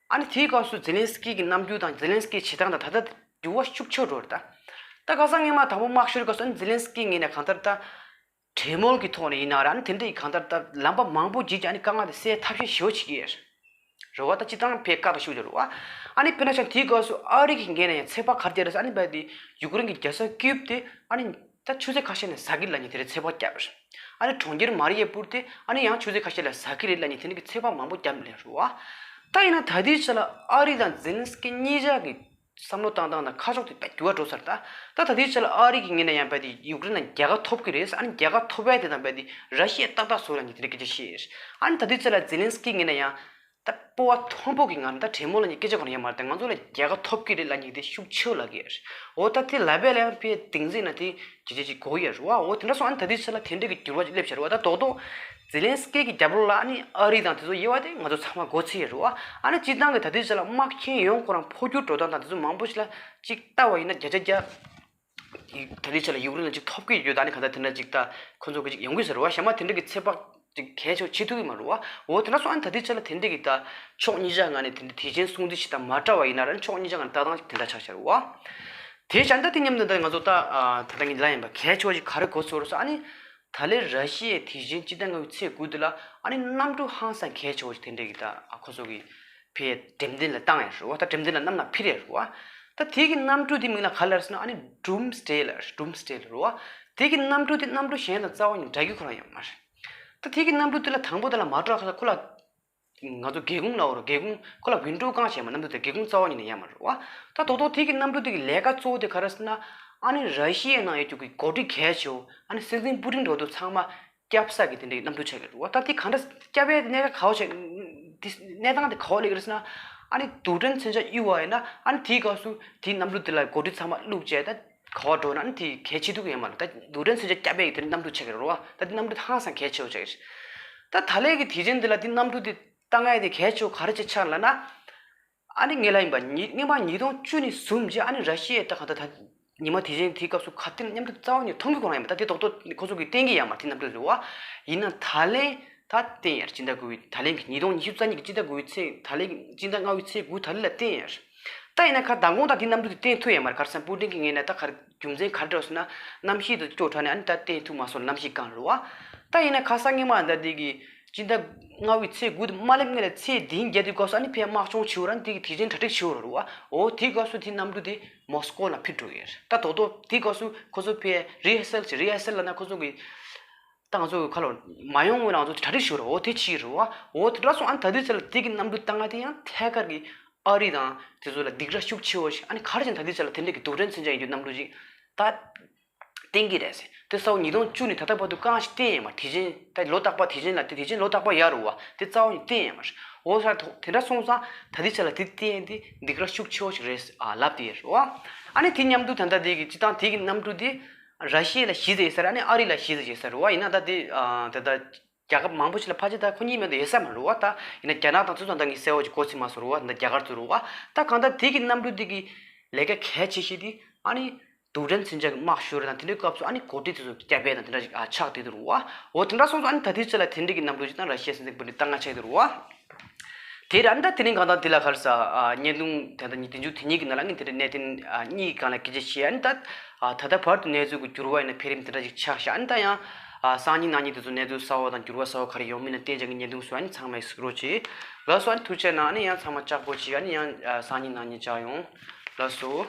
ཨ་ནི་དེའི་སྐབས་སུ་ཛེ་ལན་སི་ཀི་གི་རྣམ་འགྱུར་དང་ཛེ་ལན་སི་ཀི་བྱེད་སྟངས་དང་ད་ལྟ་འགྱུར་བ་ཤུགས་ཆེ་འགྲོ་རེད་ད། ད་ཁ་སང་སྔོན་མ་དང་པོ་དམག་ཤོར་བའི་སྐབས་སུ་ཨ་ནི་ཛེ་ལན་སི་ཀི་ངོས་ནས་གང་ལྟར་ད་གྲོས་མོལ་གྱི་ཐོག་ནས་ཡིན་ན་ར་ཨ་ནི་དེ་འདྲ་ཡི་གང་ལྟར་ད་ལམ་པ་མང་པོ་བརྒྱུད་ཀྱི་ཨ་ནི་དཀའ་ངལ་དེ་སེལ་ཐབས་ཤེས་ཞེ་པོ་བྱེད་ཀྱི་ཡོད་རེད། རེད་བ། ད་སྤྱིར་བཏང་ཕའི་བཀའ་དང་ཤུགས་ཀྱི་རེད་བ། ཨ་ནི་དཔེར་ན་ཆ་དེའི་སྐབས་སུ་ཨ་རི་གི་ངོས་ནས་ཡང་ཚོད་དཔག་ག་རེ་བྱས་རེད་ཟེར། ཨ་ནི་རྦད་དེ་ཡུཀ་རེན་གྱི་རྒྱལ་ས་ཀིབ་དེ་ཨ་ནི་ད་ཆུ་ཚོད་ཁ་ཤས་ནས་ཟ་གི་ལབ་མཁན་དེ་རེད་ཚོད་དཔག་བརྒྱབ་རེད། ཨ་ནི་གྲོང་ཁྱེར་མ་རི་ཡ་པུར་དེ་ཨ་ནི་ཡང་ཆུ་ཚོད་ཁ་ཤས་ལ་ཟ་གི་རེད་ལབ་མཁན་དེ་འདྲ་གི་ཚོད་དཔག་མང་པོ་བརྒྱབ་ལས་རེད་བ། ད་ཡིན་ན་ད་ལྟའི་ཆ་ལ་ཨ་རི་དང་ཛེ་ལན་སི་ཀི་གཉིས་ཆ་གི་བསམ་བློ་བཏང་སྟངས་དང་ཁ་ཕྱོགས་དེ་དཔེ་འགྱུར་བ་འགྲོ་ཚར། ད་ད་ལྟའི་ཆ་ལ་ཨ་རི་གི་ངོས་ནས་ཡང་རྦད་དེ་ཡུཀ་རེན་ལ་རྒྱལ་ཁ་ཐོབ་ཀྱི་རེད། ཨ་ནི་རྒྱལ་ཁ་ཐོབ་ཡ་དེ་དང་རྦད་དེ་ར་ཤི་ཡ་ཏག་ཏག་བཟོ་ལབ་མཁན་དེ་འདྲ་སྐད་ཆ་བཤད་ཡོད། ཨ་ནི་ད་ལྟའི་ཆ་ལ་ཛེ་ལན་སི་ཀི་ངོས་ནས་ཡང་ད་སྤོབས་པ་མཐོན་པོ་གི་ངང་ནས་ད་གྲོས་མོལ་ལབ་མཁན་སྐད་ཆ་གང་ཡང་མ་རེད། ད་ང་ཚོ་ལ་རྒྱལ་ཁ་ཐོབ་ཀྱི་རེད་ལབ་མཁན་དེ་ཤུགས་ཆེ་བོ་ལབ་ཀྱི་ཡོད། འོ་ད་དེ་ལབ་པ་ལ་ཡང་ཕའི་གཏིང་ཟེར་ན་དེ་ཇེ་ཇེ་ཇེ་གོ་ཡོད་རེད་བ། འོ་དེ་འདྲ་སོང་ཨ་ནི་ད་ལྟའི་ཆ་ལ་དེ་འདྲ་གི་འགྱུར་བ་ཅིག་སླེབས་བཞག་རེད་བ། ད་རྡོག་རྡོག་ཛེ་ལན་སི་ཀི་གི་རྒྱབ་ལོགས་ལ་ཨ་ནི་ཨ་རི་དང་དེ་ཚོ་ཡོད་པ་དེ་ང་ཚོ་ཚང་མ་མགོ་ཚོས་ཡོད་རེད་བ། ཨ་ནི་སྤྱིར་བཏང་གི་ད་ལྟའི་ཆ་ལ་དམག་ཆེན་ཡོང་ཁོ་རང་འཕོ་འགྱུར་འགྲོ་སྟངས་དང་དེ་ཚོ་མང་པོ་ཞིག་ལ་ཅིག་ལྟ་བ་ཡིན་ན་བརྒྱ་ཆ་བརྒྱ། ད་ལྟའི་ཆ་ལ་ཡུཀ་རེན་ལ་ཅིག་ཐོབ་ཀྱི་ཡོད། ད་ནི་གང་ལྟར་དེ་འདྲ་ཅིག་ད་ཁོ་ཚོ་གི་ཅིག་ཡོང་གི་ཟེར་བ། གཞན་མ་དེ་འདྲ་གི་ཚོད་དཔག་ཅིག་གལ་ཆེ་བ་བྱེད་ཐུབ་ཀྱི་མ་རེད་བ། འོ་དེ་འདྲ་སོང་ཨ་ནི་ད་ལྟའི་ཆ་ལ་དེ་འདྲ་གི་ད་ཕྱོགས་གཉིས་ཆ་ངོས་ནས་དེ་འདྲ་དེ་བཞིན་སྲུང་བརྩི་བྱེད་སྟངས་མ་འདྲ་བ་ཡིན་ན་ར་ཕྱོགས་གཉིས་ཆ་ངོས་ནས་ལྟ་སྟངས་དེ་འདྲ་ཆགས་བཞག་རེད་བ། དེ་བྱས་ད་དེ་མཉམ་དུ་ད་ང་ཚོ་ད་ད་ལྟ་ངས་ལབ་ཡིན་པ་གལ་ཆེ་བ་ཞིག་ག་རེ་གོ་ཚོར་སོང་ཨ་ནི། ད་ལན་ར་ཤི་ཡས་དེ་བཞིན་སྤྱི་ཟླ་ལྔ་པའི་ཚེས་དགུ་དེ་ལ་ཨ་ནི་གནམ་གྲུ་ཧང་སང་གལ་ཆེ་བ་ཞིག་དེ་འདྲ་གི་ད་ཁོ་ཚོ་གི་ཕའི་འགྲེམས་སྟོན་ལ་བཏང་ཡ་རེད་བ། ད་འགྲེམས་སྟོན་ལ་གནམ་ལ་ཕུལ་ཡ་རེད་བ། ད་དེ་གི་གནམ་གྲུ་དེ་མིང་ལ་ག་ལབ་རེད་ཟེར་ན་ཨ་ནི་ཌུམ་སི་ཌེ་ལབ་རེད། ཌུམ་སི་ཌེ་ལབ་རེད་བ། དེ་གི་གནམ་གྲུ་དེ་གནམ་གྲུ་གཞན་དང་རྩ་བ་ཉིད་འདྲ་རྒྱུ་ཁོ་རང་ཡོད་མ་རེད། ད་དེ་གི་གནམ་གྲུ་དེ་ལ་དང་པོ་དེ་ལ་མ་འགྲོ་ཁ་ཁོ་ལ་ང་ཚོ་སྒེའུ་ཁུང་ལབ་རེད། སྒེའུ་ཁུང་ཁོ་ལ་ཝིན་ཌོ་གང་བྱས་མ་གནམ་གྲུ་དེ་སྒེའུ་ཁུང་རྩ་བ་ཉིད་ནས་ཡོད་མ་རེད་བ། ད་རྡོག་རྡོག་དེ་གི་གནམ་གྲུ་དེ་གི་ལས་ཀ་གཙོ་བོ་དེ་ག་རེ་ཟེར་ན་ཨ་ནི་ར་ཤི་ཡའི་ནང་ཡོད་རྒྱུ་གི་འགོ་ཁྲིད་གལ་ཆེ་བོ་ཨ་ནི་སྲིད་འཛིན་པུ་ཏིན་འགྲོ་དུས་ཚང་མ་སྐྱབས་ས་གི་དེ་འདྲའི་གནམ་གྲུ་ཆགས་ཀྱི་རེད་བ། ད་དེ་གང་འདྲ་སྐྱབས་ཡས་གནད་འགག་ག་བ་ཆགས། དེ་གནས་སྟངས་དེ་ག་བ་སླེབས་ཀྱི་རེད་ཟེར་ན། ཨ་ནི་རྡུལ་ཕྲན་མཚོན་ཆ་གཡུག་པ་ཡིན་ན་ཨ་ནི་དེའི་སྐབས་སུ་དེའི་གནམ་གྲུ་དེ་ལ་འགོ་ཁྲིད་ཚང་མ་བླུགས་བྱས་ད་ག་བ་འགྲོ་ན་ཨ་ནི་དེ་གལ་ཆེ་ཐུབ་ཀྱི་ཡོད་མ་རེད། ད་རྡུལ་ཕྲན་མཚོན་ཆ་བརྒྱབ་པའི་དེ་འདྲའི་གནམ་གྲུ་ཆགས་ཀྱི་རེད་བ། ད་དེ་གནམ་གྲུ་དེ་ཧང་སང་གལ་ཆེ་བོ་ཆགས་ཀྱི་རེད། ད་ད་ལན་གྱི་དུས་ཆེན་འདི་ལ་དེ་གནམ་གྲུ་དེ་བཏང་ཡས་དེ་གལ་ཆེ་བོ་ག་རེ་བྱས་ཆགས་ལབ་ན། ཨ་ནི་ངས་ལབ་ཡིན་པ་ཉིས་སྔོན་མ་ཉིས་སྟོང་བཅུ་ནས་བཟུང་རྗེས་ཨ་ནི་ར་ཤི་ཡས་ད་གང་ལྟར་ད་ཉི་མ་དེ་བཞིན་དེའི་སྐབས་སུ་ག་དུས་ནས་གནམ་གྲུ་རྩ་བ་ཉིད་མཐོང་རྒྱུ་ཁོ་རང་ཡིན་པ། ད་དེ་རྡོག་རྡོག་ཁོ་ཚོ་གིས་བསྟན་གྱི་ཡོད་མ་རེད་དེ་གནམ་གྲུ་རེད་བ། ཡིན་ན་ད་ལན་ད་བསྟན་ཡ་རེད། སྤྱི་ཟླ་དགུ་པའི་ད་ལན་གྱི་ཉིས་སྟོང་ཉི་ཤུ་རྩ་གཉིས་ཀྱི་སྤྱི་ཟླ་དགུ་པའི་ཚེས་ད་ལན་གྱི་སྤྱི་ཟླ་ལྔ་པའི་ཚེས་དགུ་ད་ལན་ལ་བསྟན་ཡ་རེད། ད་ཡིན་ན་ཁ་མདང་དགོང་ད་དེ་གནམ་གྲུ་དེ་བསྟན་ཐུབ་ཡོད་མ་རེད། ག་རེ་ཟེར་ན་པུ་ཏིན་གྱི་ངོས་ནས་ད་ག་རེ་རྒྱུ་མཚན་ག་རེ་འདྲ་ཟེར་ན་གནམ་གཤིས་དེ་སྐྱོ་དྲགས་ནས་ཨ་ནི་ད་བསྟན་ཐུབ་མ་སོང་། གནམ་གཤིས་གང་རེད་བ། ད་ཡིན་ན་ཁ་སང་སྔོན་མ་ད་དེ་གི་སྤྱི་ཟླ་ལྔ་པའི་ཚེས་དགུ་དེ་མ་སླེབས་སྔོན་ལ་ཚེས་བདུན་བརྒྱད་དེ་སྐབས་སུ་ཨ་ནི་ཕའི་དམག་སྦྱོང་བྱེད་འོ་ར་དེ་གི་དུས་ཆེན་གྲ་སྒྲིག་བྱེད་འོ་ར་རེད་བ། འོ་དེ་སྐབས་སུ་དེ་གནམ་གྲུ་དེ་མོ་སི་ཀོ་ལ་ཕུད་འགྲོ་གི་རེད། ད་རྡོག་རྡོག་དེ་སྐབས་སུ་ཁོ་ཚོ་ཕའི་རི་ཧར་སལ་བྱེད། རི་ཧར་སལ་ལབ་ན་ཁོ་ཚོ་གི་ད་ང་ཚོ་ག་ལ་མ་ཡོང་སྔོན་ལ་ང་ཚོ་གྲ་སྒྲིག་ཞུ་རོགས། འོ་དེ་ཕྱིར་རོགས། འོ་དེ་འདྲ་སོང་ཨ་ནི་ད་དུས་ཚོད་ལ་དེ་གི་གནམ་གྲུ་བཏང་ང་དེ་ཡང་ཐད་ཀར་གི་ཨ་རི་དང་དེ་ཚོ་ལ་སྡིགས་ར་ཤུགས་ཆེ་བོ་ཞིག་ཨ་ནི་ག་རེ་བྱས་ན་ད་དུས་ཚོད་ལ་དེ་འདྲ་གི་རྡུལ་ཕྲན་མཚོན་ཆ་ཡིན་རྒྱུ་གནམ་གྲུ་ཞིག་ད་བཏང་གི་རེད་ཟེར། དེ་ས་བོ་ཉིས་སྟོང་བཅུ་ནས་ད་ལྟ་བར་དུ་གང་ཞིག་བཏང་ཡོད་མ་རེད། དེ་བཞིན་ད་ལོ་རྟག་པར་དེ་བཞིན་ལ་དེ་དེ་བཞིན་ལོ་རྟག་པར་ཡོད་རེད་བ། དེ་རྩ་བ་ནས་བཏང་ཡོད་མ་རེད། འོ་ས་དེ་འདྲ་སོང་ཙང་ད་དུས་ཚོད་ལ་དེ་བཏང་ཡས་དེ་སྡིགས་ར་ཤུགས་ཆེ་བོ་ཞིག་རེད་ཟེར་ཨ་ལབ་དེ་ཡོད་རེད་བ། ཨ་ནི་དེ་མཉམ་དུ་ད་ལྟ་དེ་གི་སྤྱི་བཏང་དེ་གི་གནམ་གྲུ་དེ་ར་ཤི་ཡ་ལ་གཞི་རྩ་ཡོད་ས་རེད། ཨ་ནི་ཨ་རི་ལ་གཞི་རྩ་ཡོད་ས་རེད་བ། ཡིན་ན་ད་དེ་ཨ་ད་ལྟ་རྒྱལ་ཁབ་མང་པོ་ཞིག་ལ་ཕལ་ཆེར་ད་ཁོ་གཉིས་མེད་དུ་ཡོད་ས་མ་རེད་བ། ད་ཡིན་ན་རྒྱ་ནག་དང་ཚོ་ཚང་ད་ངས་གསལ་བོ་ཅིག་གོ་ཚིག་མ་སོང་རེད་བ། ད་རྒྱ་གར་ཚོ་རེད་བ། ད་གང་ལྟར་དེ་གི་གནམ་གྲུ་དེ་གི་ལས་ཀ་གལ་ཆེ་ཤོས་དེ་ཨ་ནི་རྡུལ་ཕྲན་མཚོན་ཆ་གི་དམག་ཤོར་དང་དེ་འདྲའི་སྐབས་སུ་ཨ་ནི་འགོ་ཁྲིད་དེ་ཚོ་སྐྱབས་པས་དང་དེ་འདྲ་ཞིག་ཨ་ཆགས་བསྡད་འདུག་རེད་བ། འོ་དེ་འདྲ་སོང་ཙང་ཨ་ནི་ད་དུས་ཚོད་ལ་དེ་འདྲའི་གི་གནམ་གྲུ་ཞིག་དང་ར་ཤི་ཡ་སྲིད་འཛིན་པུ་ཏིན་བཏང་ང་ཆགས་འདུག་རེད་བ། དེར་ཨ་ནི་ད་དེ་རིང་གང་ལྟར་དེ་ལ་ག་རེ་ཟེར་ཨ་བརྙན་ཐུང་དེ་འདྲ་ཉིད་དེ་མཇུག་དེ་ཉིད་ཀྱི་ནང་ལ་ངས་དེ་འདྲ་གནད་དོན་ཨ་གཉིས་ཀྱི་སྒང་ལ་སྐད་ཆ་བཤད། ཨ་ནི་ད་ཨ་ད་ལྟ་བར་དུ་གནས་ཚུལ་གྱི་འགྱུར་བ་ཡིན་ན་འཕེལ་རིམ་དེ་འདྲ་ཞིག་ཆགས་ཤག་ཨ་ནི་ད་ཡང་ཨ་སང་ཉིན་གནངས་ཉིན་དེ་ཚོ་གནས་ཚུལ་གསར་བ་དང་འགྱུར་བ་གསར་བ་ག་རེ་ཡོང་མིན་ལ་བལྟས་བྱས་ཀྱི་བརྙན་ཐུང་བཟོ། ཨ་ནི་ཚང་མས་གཟིགས་རོགས་གྱིས། ལགས་སོ། ཨ་ནི་ཐུགས་རྗེ་གནང་། ཨ་ནི་ཡང་ཚང་མ་ལྕགས་པོ་བྱེད། ཨ་ནི་ཡང་ཨ་སང་ཉིན་གནངས་ཉིན་མཇལ་ཡོང་། ལགས་སོ།